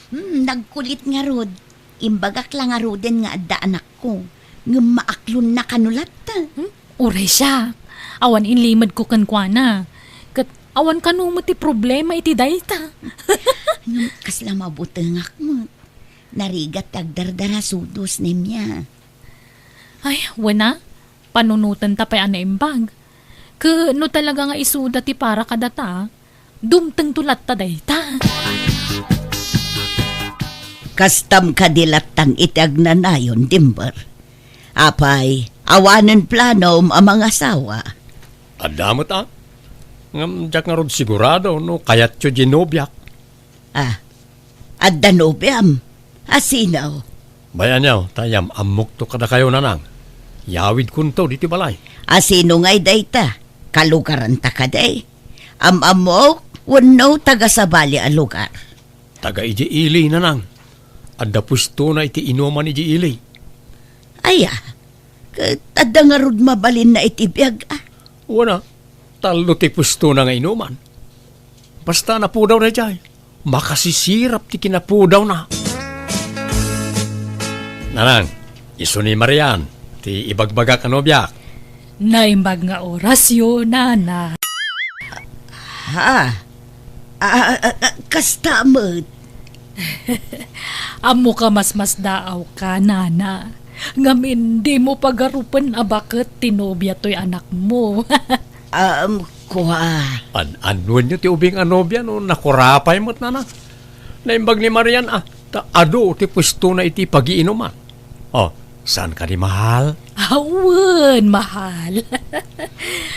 Hmm, nagkulit ngarud. Imbagak la ngaruden nga adda anakko, ngem maaklonna kano latta. Hmm? Uray siak. Awan inlimedko kenkuana. Ket awan kano met ti problema iti dayta. Ngem kasla mabutengak met. Narigat ti agdardarasudos, Nemia. Ay, wen a, panunotenta pay a naimbag. Ket no talaga nga isuda ti para kadata, dumtengto latta dayta. Kastam kadi lattang iti agnanayon, Dimber? Apay, awanen planom a mangasawa? Adda met a. Ngem diak ngarud sigurado no kayatyo di nobiak. Ah, adda nobiam? A sino? Bay-anyo, ta yam-ammokto kadakayo, nanang. Yawidkonto ditoy balay. A sino ngay dayta? Kalugaranta kadi? Am-ammok wenno taga sabali a lugar? Taga idiay ili, nanang. Adda puestona iti inuman idiay ili. Aya, ket adda ngarud mabalinna iti biag a? Wen a, tallo ti puestona nga inuman. Basta napudaw daydiay, makasisirap ti kinapudawna. Nanang, isu ni Marian ti ibagbagak a nobiak. Naimbag nga orasyo, nana. Ha? Ah, ah, ah, ah, kasta met. Ammok a masmasdaawka, nana. Ngamin, dimo pagarupen a baket ti nobia toy anakmo. Um, kua. An-annuenyo ti ubing a nobia no nakurapay met, nana. Naimbag ni Marian a, ta adu ti puestona iti pagiinuman. Oh, saan kadi, mahal? Awan, mahal.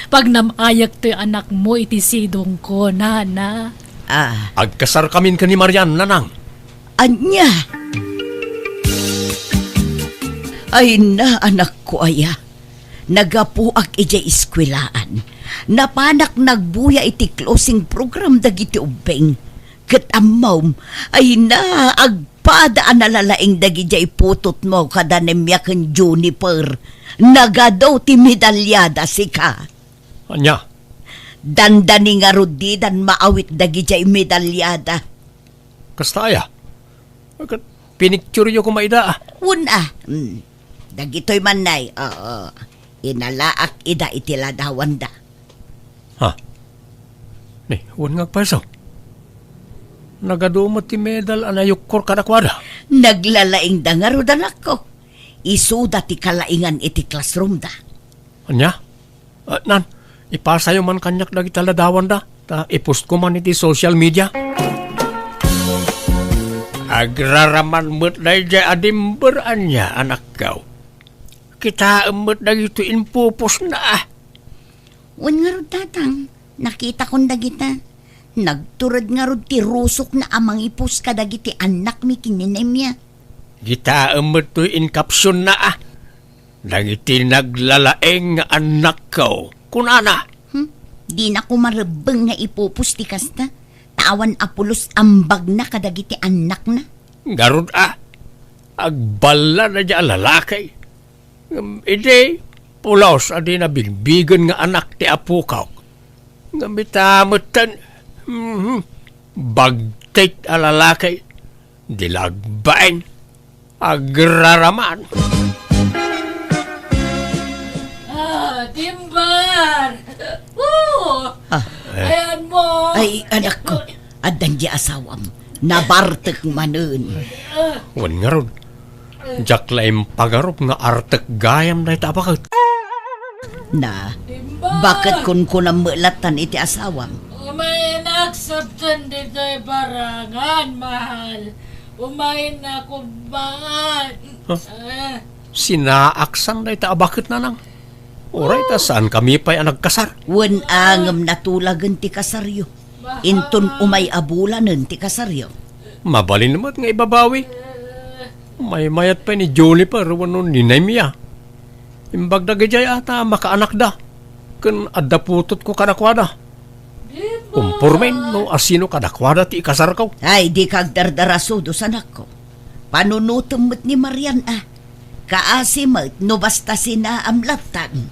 Pagnam-ayak toy anakmo iti sidongko, nana. Ah. Agkasarkamin ken ni Marian, nanang. Ania? Ay na, anakko aya. Nagapuak idiay eskuelaan. Napanak nagbuya iti closing program dagiti ubbing. Ket ammom, ay na, ag- Pada a nalalaing dagidiay putotmo kada Nemia ken Juniper, nagadu ti medaliada sika. Ania? Dandani ngarud didan maawit dagidiay medaliada. Kasta aya? Ket pinictureyo koma ida, a. Wen, a. Hmm. Dagitoy man, nay, oo. Inalaak ida iti ladawanda. Ha? Ni, wen nga agpayso. Nagadu met ti medal a nayukkor kadakuada. Naglalaingda ngarud, anakko. Isuda ti kalaingan iti classroomda. Ania? Ah, Nan, ipasayo man kaniak dagiti ladawanda, ta i-post ko man iti social media. Agraraman met daydiay a Dimber, ania, anakko. Kitaem met dagitoy impupostna, a. Wen ngarud, tatang, nakitakon dagita. Nagtured ngarud ti rusokna a mangipos kadagiti annakmi ken ni Nemia. Kitaem met toy in-captionna, a. Dagiti naglalaing nga annakko, kunana. Hmm? Dina koma rebbeng nga ipupos ti kasta, ta awan a pulos ambagna kadagiti annakna. Ngarud, a, agballa daydiay a lalaki. Ngem idi, pulos a dina bigbigen nga anak ti apok. Ngem ita metten, mhm, bagtit a lalaki. Di la agbain. Agraraman. Ah, Dimber! Woo! Ah. Ayan mo! Ay, anakko, addan di asawam. Nabartek manen. Wen ngarud, diak la impagarup nga artek gayam dayta a baket. Na, Dimber! Baket kunkunam met lattan iti asawam? Umaynak sabten ditoy barangan, mahal. Umaynak umay. Huh? Ah. Sinaaksan dayta a baket, nanang. Uray ta saankami pay a nagkasar. Wen, a, ngem natulagen ti kasaryo. Inton umay a bulanen ti kasaryo. Mabalin met nga ibabawi. Maymayat pay ni Juniper wenno ni Nemia. Imbag dagidiay a ta makaanakda, ken adda putotko kadakuada. Kumpormen no asino kadakuada ti ikasarko. Ay, dika agdardarasudos, anakko. Panunotem met ni Marian, a. Kaasi met no basta sinaam lattan.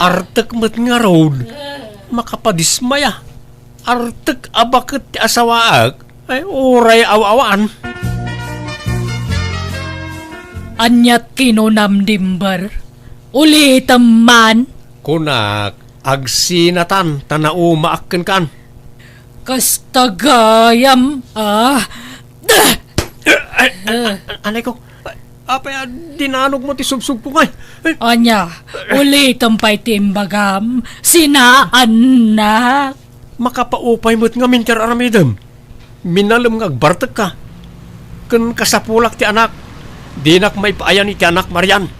Artek met ngarud, makapadismaya. Artek a baket ti asawaek, ay, uray aw-awan. Aniat kinunam, Dimber? Ulitem man. Kunak, agsinatan ta naumaak kenkan. Kasta gayam, a. Ay, ay, ay, anay ko, apay a dinanogmo ti subsubko ngay? Ania, ulitem pay ti imbagam, sinaannak. Makapaupay met ngamin ti ar-aramidem. Minalem nga agbartekka. Ken kasapulak ti anak. Dinak maipaayan iti anak, Marian.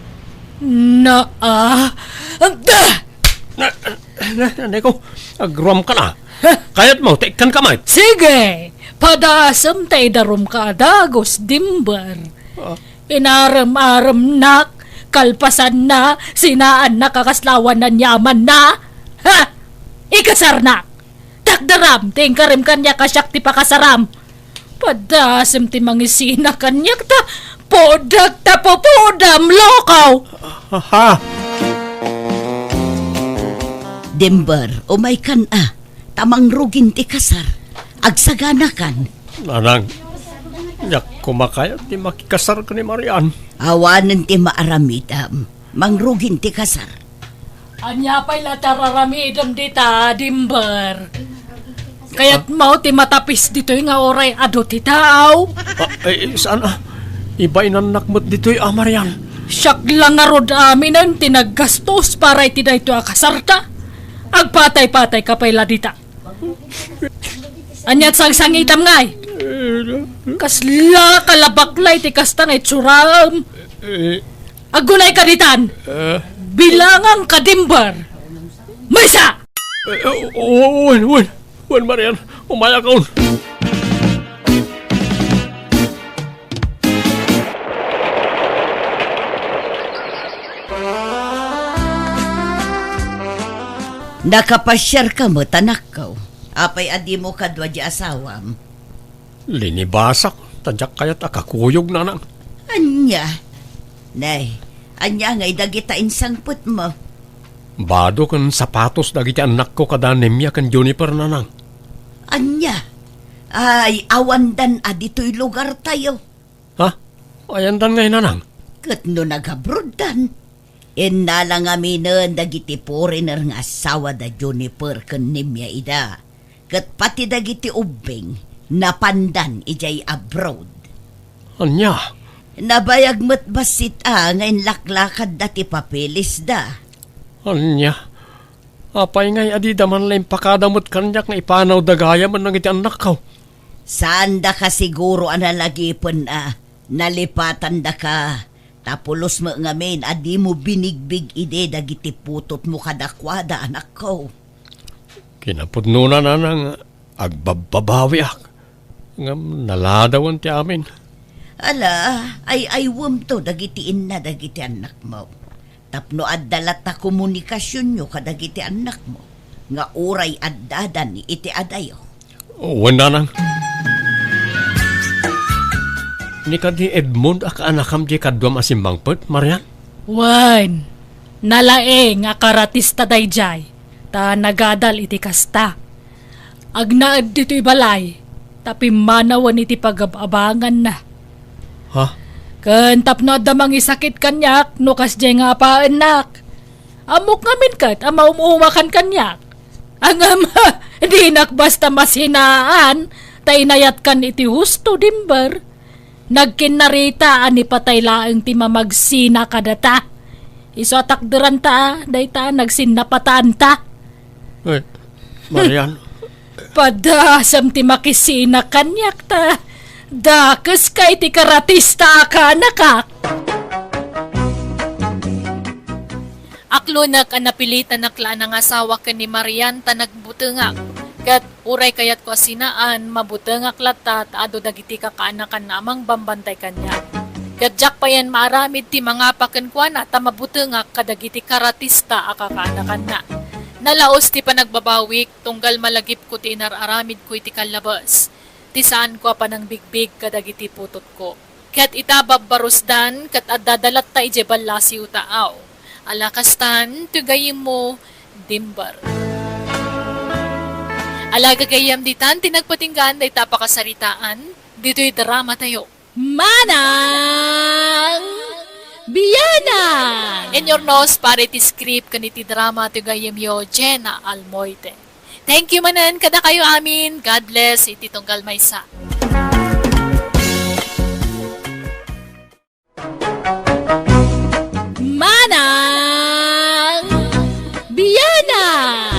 Naa. Na, na, na, Neko, agruamkan a. Kayatmo ta ikkanka met? Sige! Padasem ta idarumka a dagus, Dimber. Ah. Inarem-aremnak, kalpasanna, sinaannak a kasla awan aniamanna. Ha? Ikasarnak! Takderam ti inkarim kaniak a siak ti pakasaram. Padasem ti mangisina kaniak ta pudak ta pupudam, lokaw! Aha! Dimber, umaykan a, ta mangrugin ti kasar. Agsaganakan. Nanang, diak koma kayat ti makikasar ken ni Marian. Awanen ti maaramidam. Mangrugin ti kasar. Ania pay la ti ar-aramidem dita, Dimber? Kayatmo ti matapis ditoy nga uray adu ti tao? Ah, eh, saan, a? Ibainannak met ditoy, a, Marian. Siak la ngarud aminen ti naggastos para iti daytoy a kasarta. Agpatay-patayka pay la dita. Aniat sangsangitam ngay? Kasla kalabaklay ti kasta nga itsuram. Eh. Aggunayka ditan. Eh. Bilangangka, Dimber. Maysa! Eh, eh, o-, o-, wen, wen, wen, Marian. Umayakon. Nakapasiarka met, anakko. Apay a dimo kadua di asawam? Linibasak. Ta diak kayat a kakuyog, nanang. Ania? Nay, ania ngay dagita insangpetmo? Bado ken sapatos dagiti annakko kada Nemia ken Juniper, nanang. Ania? Ay, awandan a ditoy lugartayo. Ha? Ayandan ngay, nanang? Ket no nagabroaddan, innala ngaminen dagiti foreigner nga asawa da Juniper ken Nemia ida. Ket pati dagiti ubbing, napandan idiay abroad. Ania? Nabayag met bassit a nga inlaklakadda ti papelisda. Ania? Apay ngay a dida man la impakada met kaniak nga ipanawda gayam dagiti annakko? Saandaka siguro a nalagipen a nalipatandaka, ta pulos met ngamin a dimo binigbig idi dagiti putotmo kadakuada, anakko. Kinapudnona, nanang, agbabbabawiak. Ngem naladawen ti amin. Ala, ay-aywemto dagiti inna dagiti annakmo. Tapno adda latta komunikasionyo kadagiti annakmo, nga uray addadan iti adayo. Wen, nanang. Ni kadi Edmond a kaanakam diay kaduam a simmangpet, Marian? Wen, nalaing a karatista daydiay, ta nagadal iti kasta. Agnaed ditoy balay, ta pimmanawen iti pagab-abanganna. Ha? Ken tapno adda mangisakit kaniak no kasdiay nga apaennak. Ammok ngamin ket a maum-umakan kaniak. Ngem, dinak basta masinaan, ta inayatkan iti husto, Dimber. Nagkinnarita a ni patay laeng ti mamagsina kadata. Isu a takderanta, dayta, nagsinnapataanta. Eh, Marian. Padasam ti makisina kaniak ta dakeska iti karatista a kaanakak. Aklonek a napilitanak la a nangasawa ken ni Marian ta nagbutengak. Ket uray kayatko a sinaan, mabutengak latta ta adu dagiti kakaanakanna a mangbambantay kaniak. Ket diak payen maaramid ti mangapa kenkuana ta mabutengak kadagiti karatista a kakaanakanna. Nalaus ti panagbabawik tunggal malagipko ti inar-aramidko iti kallabes, ti saanko a panangbigbig kadagiti putotko. Ket ita babbarusdan ket addada latta idiay ballasiw ta aw. Ala kastan, ti gayyemmo, Dimber. Ala gagayyem, ditan ti nagpatinggaan dayta a pakasaritaan, ditoy dramatayo. Manang Bianang! In your nose, para iti script ken iti drama ti gayyemyo, Jenna Almoite. Thank you manen kadakayo amin. God bless iti tunggal maysa. Manang Bianang!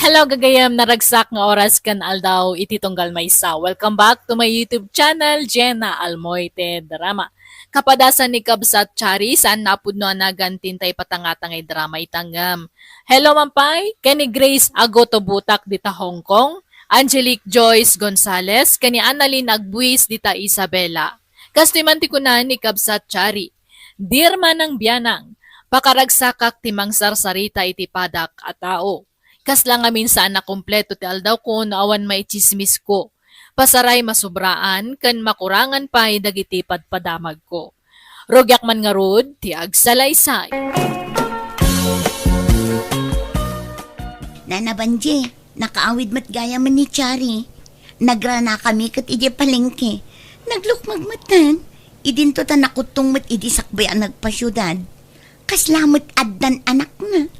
Hello, gagayem, naragsak nga oras ken aldaw iti tunggal maysa. Welcome back to my YouTube channel, Jenna Almoite Drama. Kapadasan ni Kabsat Chari, saan napudno a nagan ti intay patangata nga idrama ita ngem. Hello man pay, ken ni Grace Agoto Butak dita Hong Kong, Angelique Joyce Gonzales, ken ni Annalyn Agbuis dita Isabela. Kastoy man ti kuna ni Kabsat Chari, Dear Manang Bianang, pakaragsakak ti mangsarsarita iti padak a tao. Kasla ngamin saan a kompleto ti aldawko no awan maitsismisko. Pasaray, masobraan ken makurangan pay dagiti padpadamagko. Rugiak man ngarud ti agsalaysay. Nana Banji, nakaawid met gayam ni Chari. Nagranakami ket idiay palengke. Naglukmag metten. Idinto ta nakuttong met idi sakbay a nagpasiudad. Kasla met addan anakna.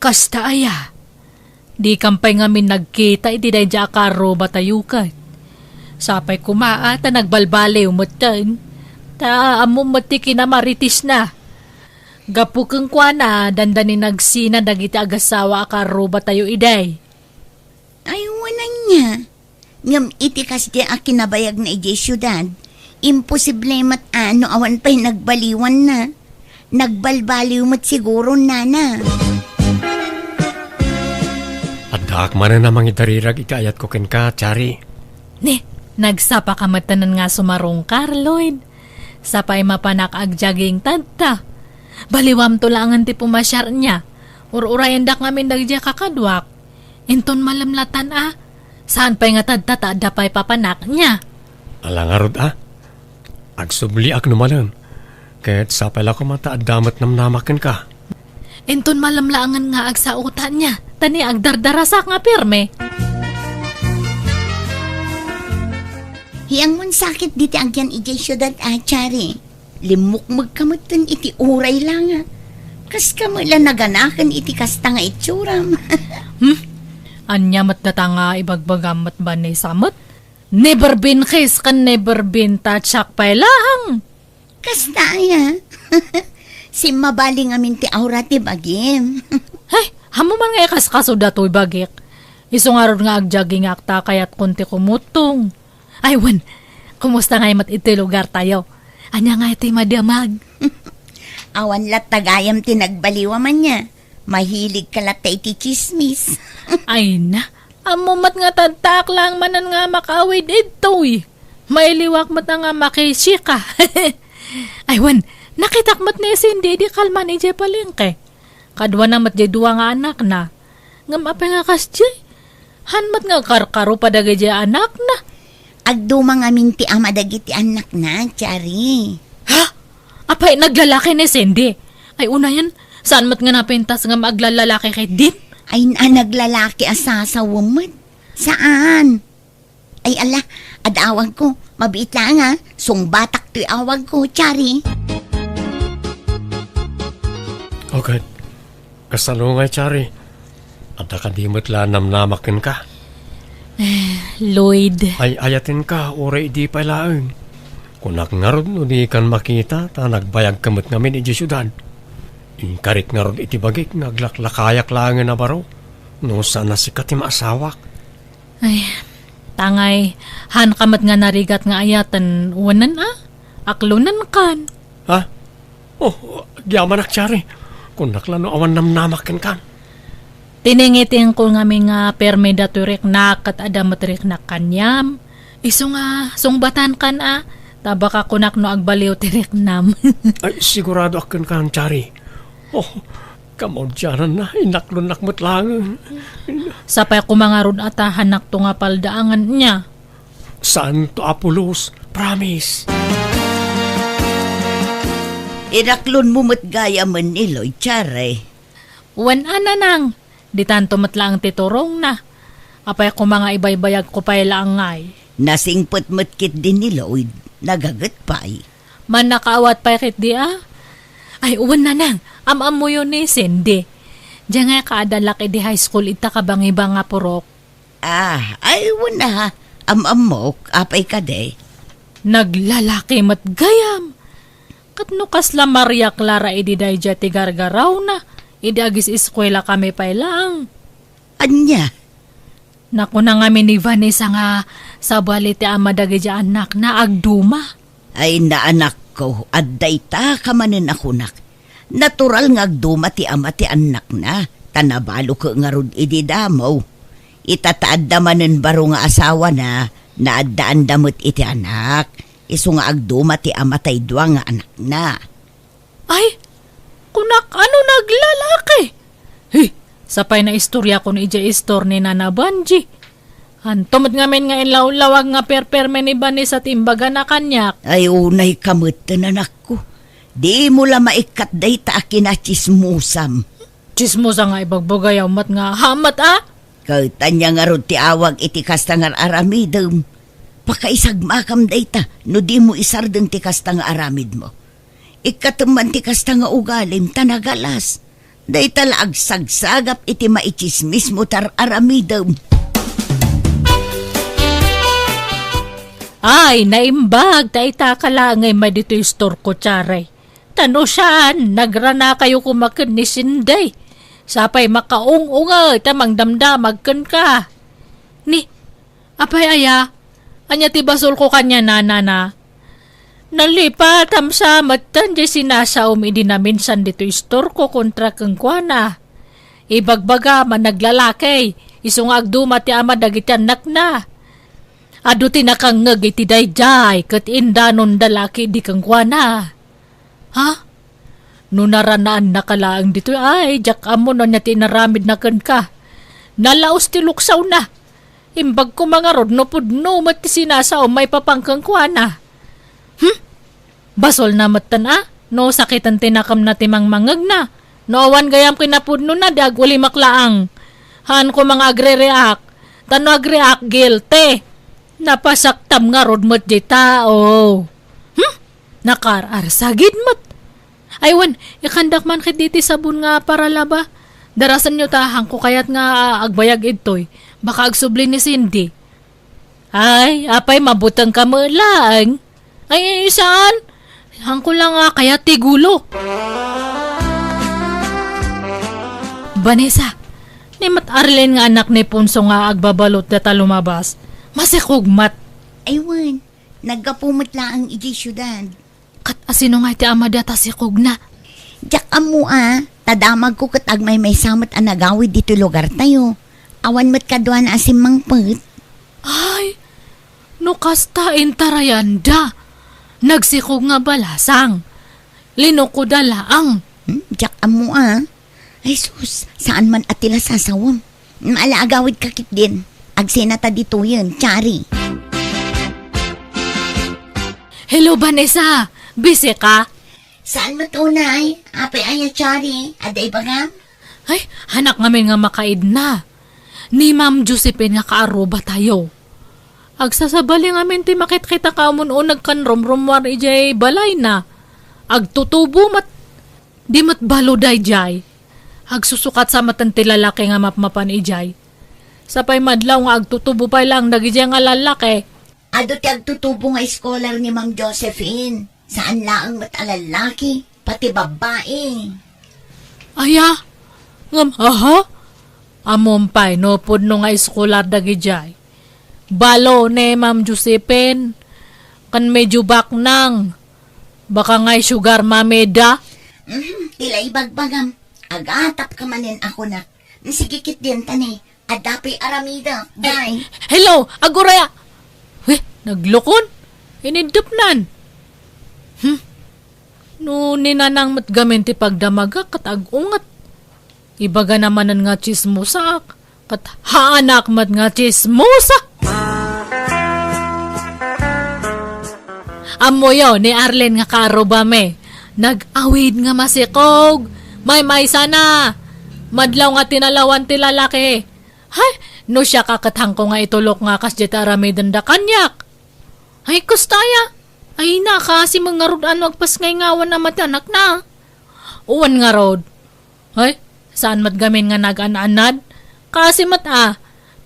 Kasta aya? Dikam pay ngamin nagkita iti daydiay a kaarrubatayo ket. Sapay koma a ta nagbalbaliw metten. Ta ammom met ti kinamaritisna. Gapu kenkuana, dandani nagsina dagiti agasawa a kaarrubatayo idi. Ay, wen ania. Ngem iti kasdi a kinabayagna idiay siudad, imposible met a no awan pay nagbaliwanna. Nagbalbaliw met siguro, nana. Addaak manen a mangidarirag iti ayatko kenka, Chari. Ni, nagsapaka metten nga sumarungkar, Lloyd. Sapay mapanak agjogging tatta. Baliwamto laengen ti pumasiarna. Ur-urayendak ngamin dagiti kakaduak. Inton malem latan a, Saan pay nga tadta ta adda pay papanak nia? Ala ngarud a. Agsubliak no malem. Ket sapay la koma ta adda met namnamak kenka. Inton malem laengen nga agsaotan nia, ta ni agdardarasak nga pirme. Hiangmon sakit diti agyan idiay siudad a, Chari. Limmukmegka metten iti uray la nga. Kaska met la naganaken iti kasta nga itsuram. Hmm? Ania met data nga ibagbagam met, Vanessa met? Never been kiss ken never been touch-ak pay laeng. Kasta aya. Simmabali ngamin ti aura ti bagim. Ay, ammom man nga ikaskaso datoy bagik. Isu ngarud nga agjagingak ta kayatkon ti kumutong. Ay, wen, kumusta ngay met iti lugartayo? Ania ngay ti madamag? Awan latta gayam ti nagbaliw a ania. Mahiligka latta iti tsismis. Ay na, ammo met nga tadtaak laeng manen nga makaawid idtoy. Mailiwak met nga makisika. Ay, wen, nakitak met ni Cindy idi kalman idiay palengke. Kaduana met diay dua nga anakna. Ngem apay nga kasdiay? Han met nga karkaro pa dagiti anakna. Agduma ngamin ti ama dagiti annakna, Chari. Ha? Apay, naglalaki ni Cindy? Ay, unayen, saan met nga napintas nga aglallalaki ket din? Ay, na, naglalaki a sasawem met. Saan? Ay, ala, adda awagko. Mabiit laeng, a. Sungbatak toy awagko, Chari. Okay. Kasano ngay, Chari? Adda kadi met la namnamak kenka? Eh, Lloyd. Ay, ayatenka, uray idi pay laeng. Kunak ngarud no dikan makita, ta nagbayagka met ngamin idiay siudad. Inkarik ngarud iti bagik nga aglaklakayak laengen a baro, no saan a sika ti maasawak. Ay, tangay, hanka met nga narigat nga ayaten, wenen a? Aklonenkan. Ha? Oh, agyamanak, Chari. Kunak la no awan namnamak kenkan. Tiningitingko ngamin nga permi datoy riknak ket adda met riknak kaniam. Isu nga sungbatankan a, ta baka kunak no agbaliw ti riknam. Ay, siguradoak kenkan, Chari. Oh, kamaudiananna, inaklonnak met laeng. Sapay koma ngarud a ta hanakto nga paldaangen nia. Santo a pulos, promise. Inaklonmo met gayamen ni Lloyd, Chari. Wen a, nanang, ditanto met laeng ti turongna. Apay koma nga ibaybayagko pay laeng ngay? Nasingpet met ketdi ni Lloyd, nagaget pay. Mannakaawat pay ketdi a? Ay, wen, nanang, am-ammoyo ni Cindy. Diay ngay kaadalak idi high school ita kabangibang nga purok. Ah, ay, wen a, am-ammok, apay kadi? Naglalaki met gayam. Ket no kasla Maria Clara idi daydiay ti gargarawna, idi agis-eskuela kami pay laeng. Ania? Nakuna ngamin ni Vanessa nga sabali ti ama dagiti annakna agduma. Ay, naanakko, adda ita ka manen a kunak. Natural nga agduma ti ama ti annakna, ta nabalo ket ngarud idi damo. Ita ta adda manen baro nga asawana, naaddaanda met iti anak. Isu nga agduma ti ama tay dua nga anakna. Ay, kunak, ano naglalaki? Hi, sapay naistoriakon idiay istor ni Nana Banji. Anto met ngamin nga inlawlawag nga perperme ni Vanessa ti imbagana kaniak? Ay, unayka metten, anakko. Dimo la maikkat dayta a kinatsismosam. Tsismosa nga ibagbagayaw met nga hamet a? Ket ania ngarud ti awag iti kasta nga ar-aramidem? Pakaisagmakam dayta no dimo isardeng ti kasta nga aramidmo. Ikkatem man ti kasta nga ugalim ta nagalas. Dayta la agsagsagap iti maitsismismo ti ar-aramidem. Ay, naimbag ta ita ka laeng ngay madi toy istorko, Charay. Ta no saan, nagranakayo koma ken ni Sinday. Sapay makaung-unget a mangdamdamag kenka. Ni, apay aya, ania ti basolko kaniana, nana? Nalipatam sa metten diay sinasaom idi naminsan ditoy istorko kontra kenkuana. Ibagbagam a naglalaki, isu nga agduma ti ama dagiti annakna. Adu ti nakangngeg iti daydiay ket indanonda la ketdi kenkuana. Ha? No naranaannaka laeng ditoy, ay, diak ammo no ania ti inaramidna kenka. Nalaos ti luksawna. Imbag koma ngarud no pudno met ti sinasaom maipapan kenkuana. Hmm? Basolna metten a, no sakiten ti nakemna ti mangmangngegna. No awan gayam kinapudnona, di agulimek laeng. Haan koma nga agre-react. Ta no agreact, guilty. Napasaktam ngarud met diay tao. Hmm? Nakaar-arsagid met. Ay wen, ikandak man ketdi ti sabon nga paralaba. Darasenyo ta, haanko kayat nga, ah, agbayag idtoy. Baka agsubli ni Cindy. Ay, apay, mabutengka met laeng. Ay, ay, saan? Haanko la nga kayat ti gulo. Vanessa, ni met Arlene nga anak ni Ponso nga agbabalot dita lumabas. Masikog met. Ay wen, naggapu met laeng idiay siudad. Ket asino ngay ti amada ta sikogna? Diak ammo a, ta damagko ket agmaymaysa met a nagawid ditoy lugartayo. Awan met kaduana a simmangpet. Ay, no kasta, intarayanda. Nagsikog nga balasang. Linukoda laeng. Hmm, diak ammo a. Ay sus, saan man a ti la sasawem. Ala, agawidka ketdin. Agsenata ditoyen, Chari. Hello, Vanessa. Busy ka? Saan met unay? Apay aya, Chari? Adda ibagam? Ay, haanak ngamin nga makaidna. Ni Ma'am Josephine nga kaarrubatayo. Agsasabali ngamin ti makitkita ka umun-uneg ken rumrummuar idiay balayna. Agtutubo met. Di met balo daydiay. Agsusukat sa metten ti lalaki nga mapmapan idiay. Sapay madlaw nga agtutubo pay laeng dagidiay nga lalaki. Adu ti agtutubo nga scholar ni Ma'am Josephine. Saan laeng met a lalaki, pati babbai. Aya? Ngem, aha? Ammom pay no pudno nga scholar dagidiay. Balo ni Ma'am Josephine, ken medyo baknang. Baka ngay sugar mommy da? Mhm, ti la ibagbagam. Agatapka manen a kunak. Sige ketdin ta ni, adda pay aramidek, bay. Hello, aguray a. Weh, naglukon? Iniddepnan. Hmm. No ni Nanang met gamin ti pagdamagak ket ag-unget. Ibagana manen nga tsismosaak, ket haanak met nga tsismosa. Ammoyo ni Arlene nga kaarrubami, nag-awid nga masikog, maymaysana. Madlaw nga tinalawan ti lalaki. Hay, no siak a ket haanko nga itulok nga kasdiay ti aramidenda kaniak. Ay, kasta aya. Ay, nakaasi met ngarud a no agpasngayngawan a mati anakna. Wen ngarud. Ay, saan met gamin nga nagaan-anad? Kaasi met a.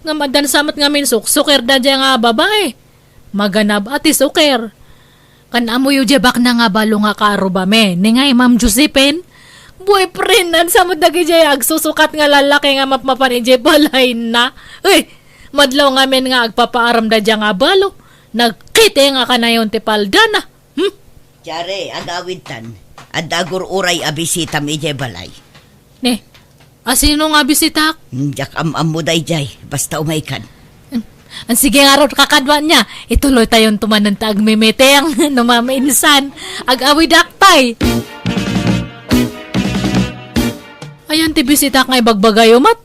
Ngem addan sa met ngamin suksukir daydiay nga babai. Maganab a ti sukir. Ken ammoyo diay baknang a balo nga kaarrubami, ni ngay Ma'am Josephine? Boyfriend-an sa met dagidiay agsusukat nga lalaki nga mapmapan idiay balayna. Uy, madlaw ngamin nga agpapaaram daydiay nga balo. Nagkiteng a kanayon ti paldana. Hmm? Diay, agawidtan. Adda agur-uray a bisitam idiay balay. Ne, asino nga bisitak? Hmm, diak am-ammo daydiay. Basta umaykan. Hmm. An sige ngarud, kakaduan niya. Ituloytayon to manen ta agmimiteng no mamainsan. Ag-awidak pay. Ayan ti bisitak nga ibagbagayo met?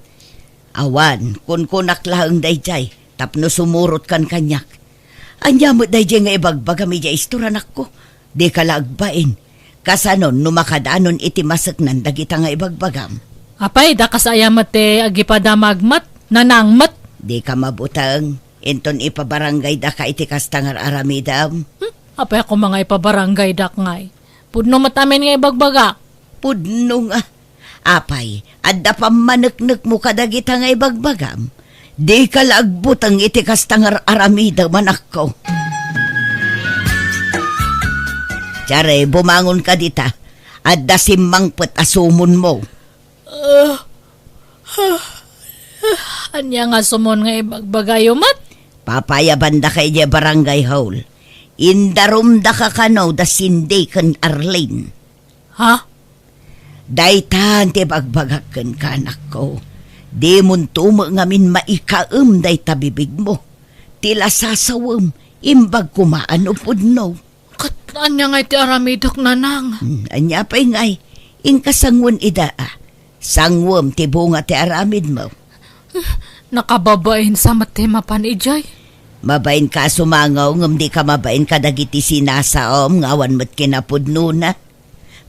Awan, kunkunak laeng daydiay, tapno sumurotkan kaniak. Ania met daydiay nga ibagbagam idiay istor, anakko? Dika la agbain. Kasanon no makadanon iti maseknan dagita nga ibagbagam? Apay, dakas aya met ti agipadamag met, Nanang met? Dika mabuteng. Inton ipabarangaydaka iti kasta nga ar-aramidem. Hmm? Apay a koma nga ipabarangaydak ngay? Pudno met amin nga ibagbagak. Pudno nga. Apay, adda pammaneknekmo kadagita nga ibagbagam? Dika la agbuteng iti kasta nga ar-aramidem, anakko. Tiare, bumangonka dita. Adda simmangpet a sumonmo. Ah, ah, ania nga sumon nga ibagbagayo met? Papayabandaka idiay barangay hall. Indarumdaka kano da Cindy ken Arlene. Ha? Daytan ti bagbagak kenka, anakko. Dimonto met ngamin maikaem dayta bibigmo. Ti la sasawem, imbag koma no pudno. Ket ania ngay ti aramidek, Nanang? Hmm, ania pay ngay? Inka sanguen ida, a. Sanguen ti bunga ti aramidmo. Nakababain sa met ti mapan idiay. Mabain ka a sumangaw ngem di ka mabain kadagiti sinasaom nga awan met kinapudnona.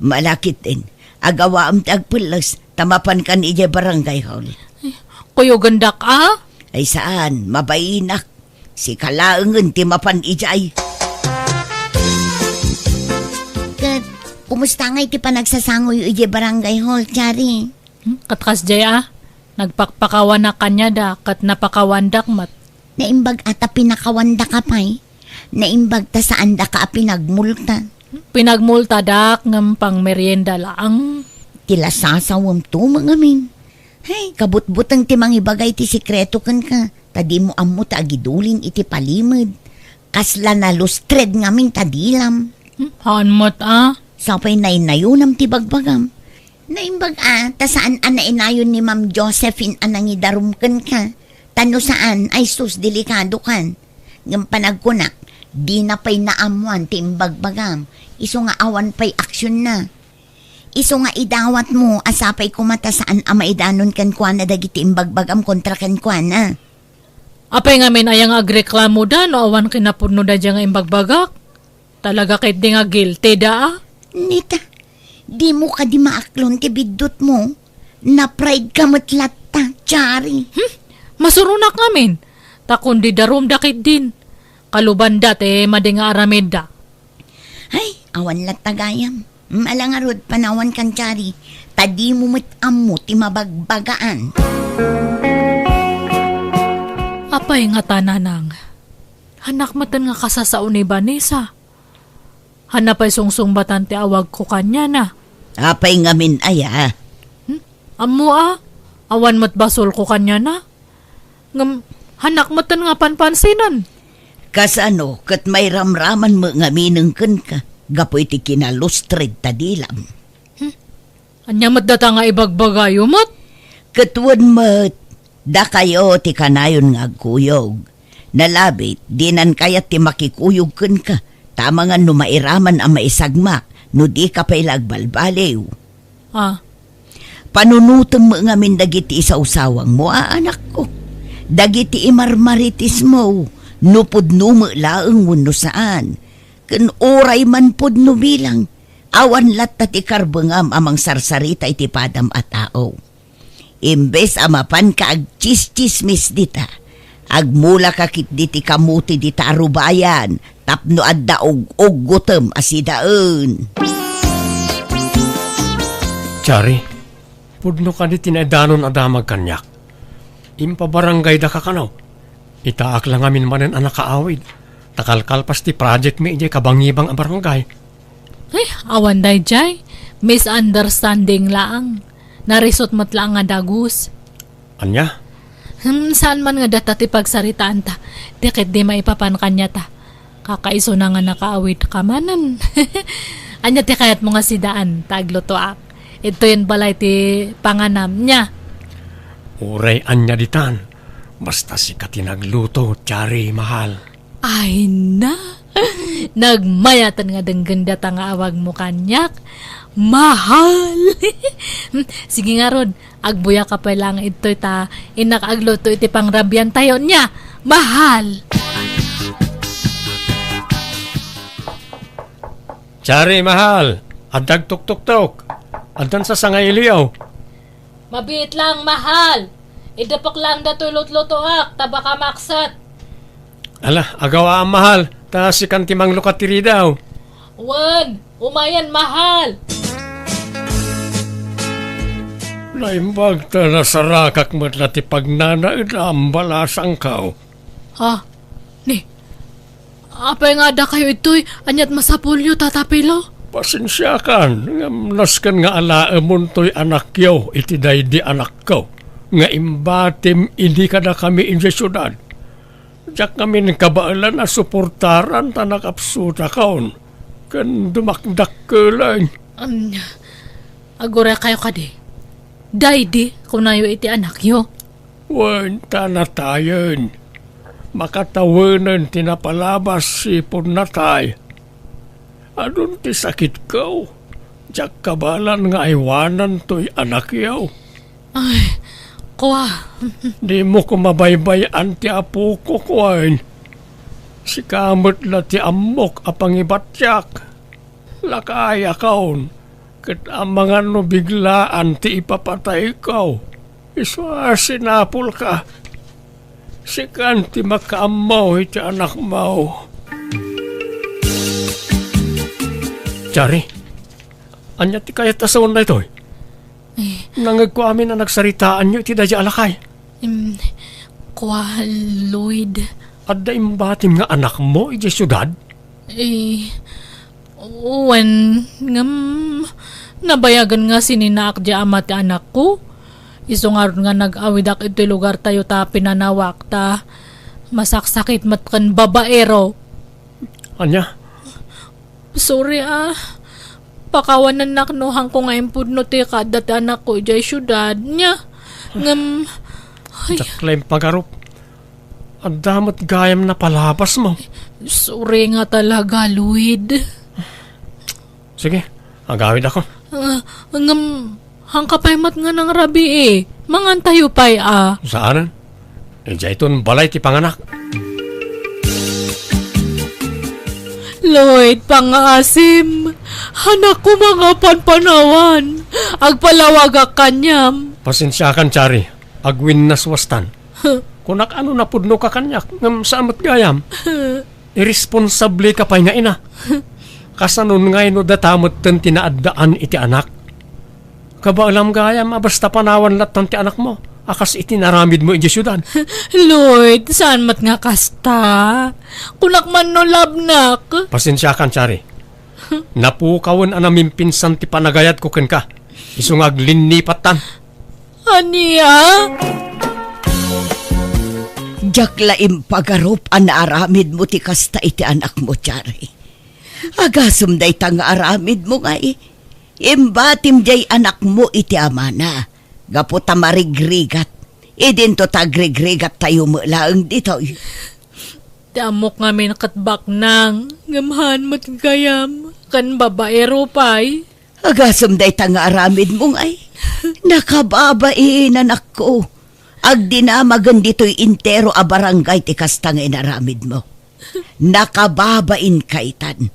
Malakiten, agawaam ti agpelles, ta mapankan idiay barangay hall. Ay, kuyogendak a? Ay saan, mabainak. Sika laengen ti mapan idiay. Ket, kumusta ngay ti panagsasangoyo idiay barangay hall, Chari? Hmm, ket kasdiay a, nagpakpakawanak kaniada ket napakawandak met. Naimbag a ta pinakawandaka pay. Naimbag ta saandaka a pinagmulta. Pinagmultadak ngem pangmerienda laeng. Ti lasasawem to met ngamin. Hay, kabutbuteng ti mangibagay ti sekreto kenka, ta dimo ammo ta agidulin iti palimed. Kasla nalustred ngamin ta dilam. Hmm, haan met a. Sapay naynayonam ti bagbagam. Naimbag a, ta saan a nainayon ni Ma'am Josephine a nangidarum kenka. Ta no saan, ay sus, delikadokan. Ngem panagkunak, dina pay naammoan ti imbagbagam. Isu nga awan pay aksionna. Isu nga idawatmo a sapay koma ta saan a maidanon kenkuana dagiti imbagbagam kontra kenkuana. Apay ngamin aya nga agreklamoda no awan kinapudno daydiay nga imbagbagak? Talaga ketdi nga guilty da a? Nita, dimo kadi maaklon ti biddutmo? Na-pride ka met latta, Chari. Hmm? Masuronak ngamin. Ta kundi darumda ketdin. Kalubanda ti madi nga aramidda. Ay, awan latta gayam. Mala ngarud, panawan kan Chari, ta dimo met ammo ti mabagbagaan. Apay ngata, Nanang? Hanak metten nga kasasao ni Vanessa. Hanna pay sungsungbatan ti awagko kaniana. Apay ngamin aya? Hmm? Ammo a, awan met basolko kaniana. Ngem, hannak metten nga panpansinan. Kasano ket mairamraman met ngaminen kenka gapu iti kinalustred ta dilam? Hmm? Ania met data nga ibagbagayo met? Ket wen met, dakayo ti kanayon nga agkuyog. Nalabit, dinan kayat ti makikuyog kenka, ta amangan no mairaman a maisagmak, no dika pay la agbalbaliw. Ah. Panunotem met ngamin dagiti isawsawangmo a anakko. Dagiti imarmaritismo, no pudno met laeng wenno saan. Ken uray man pudno bilang, awan latta ti karbengam a mangsarsarita iti padam a tao. Imbes a mapanka agtsistsismis dita, agmulaka ketdi ti kamote dita a rubayan tapno adda ug-uggutem a sidaen. Chari, pudno kadi ti naidanon a damag kaniak? Impabarangaydaka kano? Itaak la ngamin manen a nakaawid, ta kalkalpas ti project mi idiay kabangibang a barangay. Ay, awan daydiay. Misunderstanding laang. Narisot met laang nga dagus. Ania? Hmm, saan man nga data ti pagsaritaanta. Ti ketdi maipapan kaniata. Kakaisuna nga nakaawid ka manen. Ania ti kayatmo nga sidaan, ta aglutoak? Idtoyen balay ti panganam, nia? Uray ania ditan. Basta sika ti nagluto, Chari, mahal. Ay na! Nagmayaten nga denggen data nga awagmo kaniak. Mahal! Sige ngarud, agbuyaka pay laeng idtoy ta innak agluto iti pangrabiantayo, nia? Mahal! Chari, mahal, adda agtuktuktok. Addan sasangailiyo. Mabiit lang, mahal. Idapok lang datoy lutlutoak, ta baka maksat. Ala, agawaam, mahal, ta sikan ti manglukat ti ridaw. Wen, umayen, mahal. Naimbag ta nasarakak met la ti pagnanaedam, balasangko. Ha? Ni, apay nga adda kayo itoy? Aniat masapulyo, Tata Pilo? Pasensiakan, ngem nasken nga alaemontoy anakyo iti daydi anakko nga imbatim idi kadakami idiay siudad. Diak ngamin kabaelan a suportaran ta nakapsutakon ken dumakdakkelen. Am, aguray kayo kadi? Daydi, kunayo iti anakyo. Wen, ta natayen. Makatawenen ti napalabas sipud natay. Adun ti sakitko. Diak kabaelan nga aywanantoy anakyo. Ay, Kua. Dimo koma baybay-an ti apok, Wayne. Sika met la ti ammok a pangibatiak. Lakayakon, ket amangan no biglaan ti ipapatayko. Isu a sinapulka. Sikan ti makaammo iti anakmo. Chari, ania ti kayat a sawen daytoy? Eh. Nangngegko amin a nagsaritaanyo iti daydiay a lakay. Em, kua, Lloyd. Adda imbatim nga anakmo idiay siudad? Eh, wen, ngem nabayagen nga sininaak diay ama ti anakko. Isu ngarud nga nag-awidak iti lugartayo ta pinanawak ta masaksakit met ken babaero. Ania? Sorry, ah. Pakawanennak no haanko nga impudno ti kaadda ti anakko idiay siudad. Nia? Ngem, ay. Diak la impagarup. Adda met gayam napalabasmo. Sorry nga talaga, Lloyd. Sige, agawidakon. Ah, ngem, haanka pay met nga nangrabii. Mangantayo pay, ah. Saanen? Idiayton balay ti panganak. Lloyd, pangngaasim. Haanakon nga panpanawan. Agpalawagak kaniam. Pasensiakan, Chari. Agwinnaswastan. Kunak a no napudnoka kaniak, ngem saan met gayam. Irresponsableka pay nga ina. Kasanon ngay no data metten ti naaddaan iti anak? Kabaelam gayam a basta panawan lattan ti anakmo, a kas iti inaramidmo idiay siudad. Lloyd, saan met nga kasta? Kunak man no labnak. Pasensiakan, Chari. Napukawen a namimpinsan ti panagayatko kenka. Isu nga aglinnipattan. Ania? Diak la impagarup a naaramidmo ti kasta iti anakmo, Chari. Agasem dayta nga aramidmo ngay, imbatim diay anakmo iti amana, gapu ta marigrigat. Idinto ta agrigrigattayo met laeng ditoy. Ti ammok ngamin ket baknang, ngem haan met gayam, ken babaero pay. Agasem dayta nga aramidmo ngay. Nakababain, anakko. Agdinamagen ditoy entero a barangay ti kasta nga inaramidmo. Nakababainka itan.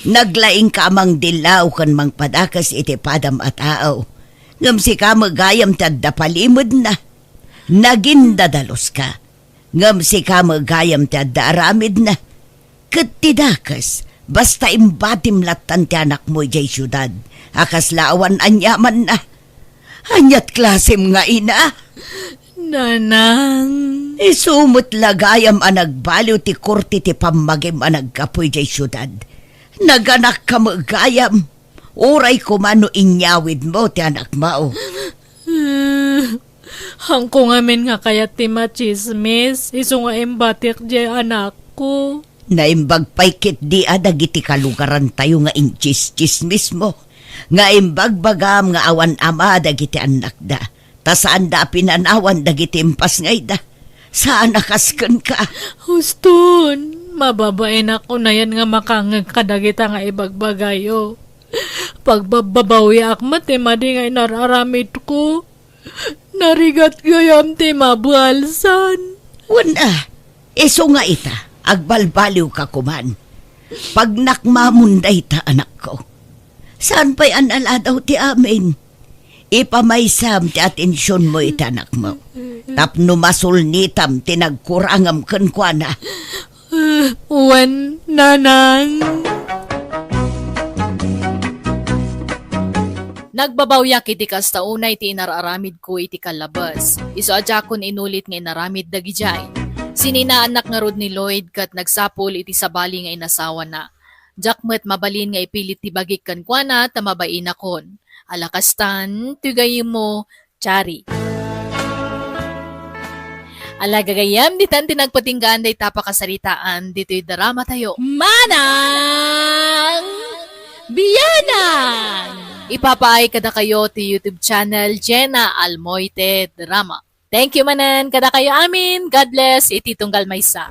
Naglaingka a mangdillaw ken mangpadakes iti padam a tao. Ngem sika met gayam ti adda palimedna. Nagindadaluska. Ngem sika met gayam ti adda aramidna. Ket ti dakes, basta imbatim lattan ti anakmo idiay siudad, a kasla awan aniamanna. Aniat klasem nga ina? Nanang. Isu met la gayam a nagbaliw ti korte ti pammagim a naggapu idiay siudad. Naganakka met gayam, uray koma no inyawidmo ti anakmo. Haanko ngamin nga kayat ti matsismis, isu nga imbatik diay anakko. Naimbag pay ketdi a dagiti kalugarantayo nga intsistsismismo, nga imbagbagam nga awan ama dagiti annakda, ta saanda a pinanawan dagiti impasngayda. Saan a kas kenka. Huston, mababainak unayen nga makangngeg kadagita nga ibagbagayo. Pagbabbabawiak met ti madi nga inar-aramidko. Narigat gayam ti mabalsan. Wen a, isu nga ita, agbalbaliwka koman. Pagnakmamon dayta, anakko. Saan pay a naladaw ti amin? Ipamaysam ti atensionmo iti anakmo. Tapno masulnitam ti nagkurangam kenkuana. Wen, nanang. Nagbabawiak iti kasta unay ti inar-aramidko iti kallabes. Isu a diakon inulit nga inaramid dagidiay. Sininaannak ngarud ni Lloyd ket nagsapul iti sabali nga inasawana. Diak met mabalin nga ipilit ti bagik kenkuana ta mabainakon. Ala kastan, tugayemmo, Chari. Ala gagayem, ditan ti nagpatinggaan dayta pakasaritaan ditoy drama tayo. Manang Bianang! Ipapaay kadakayo ti YouTube channel Jenna Almoite Drama. Thank you manen kadakayo amin. God bless iti tunggal maysa.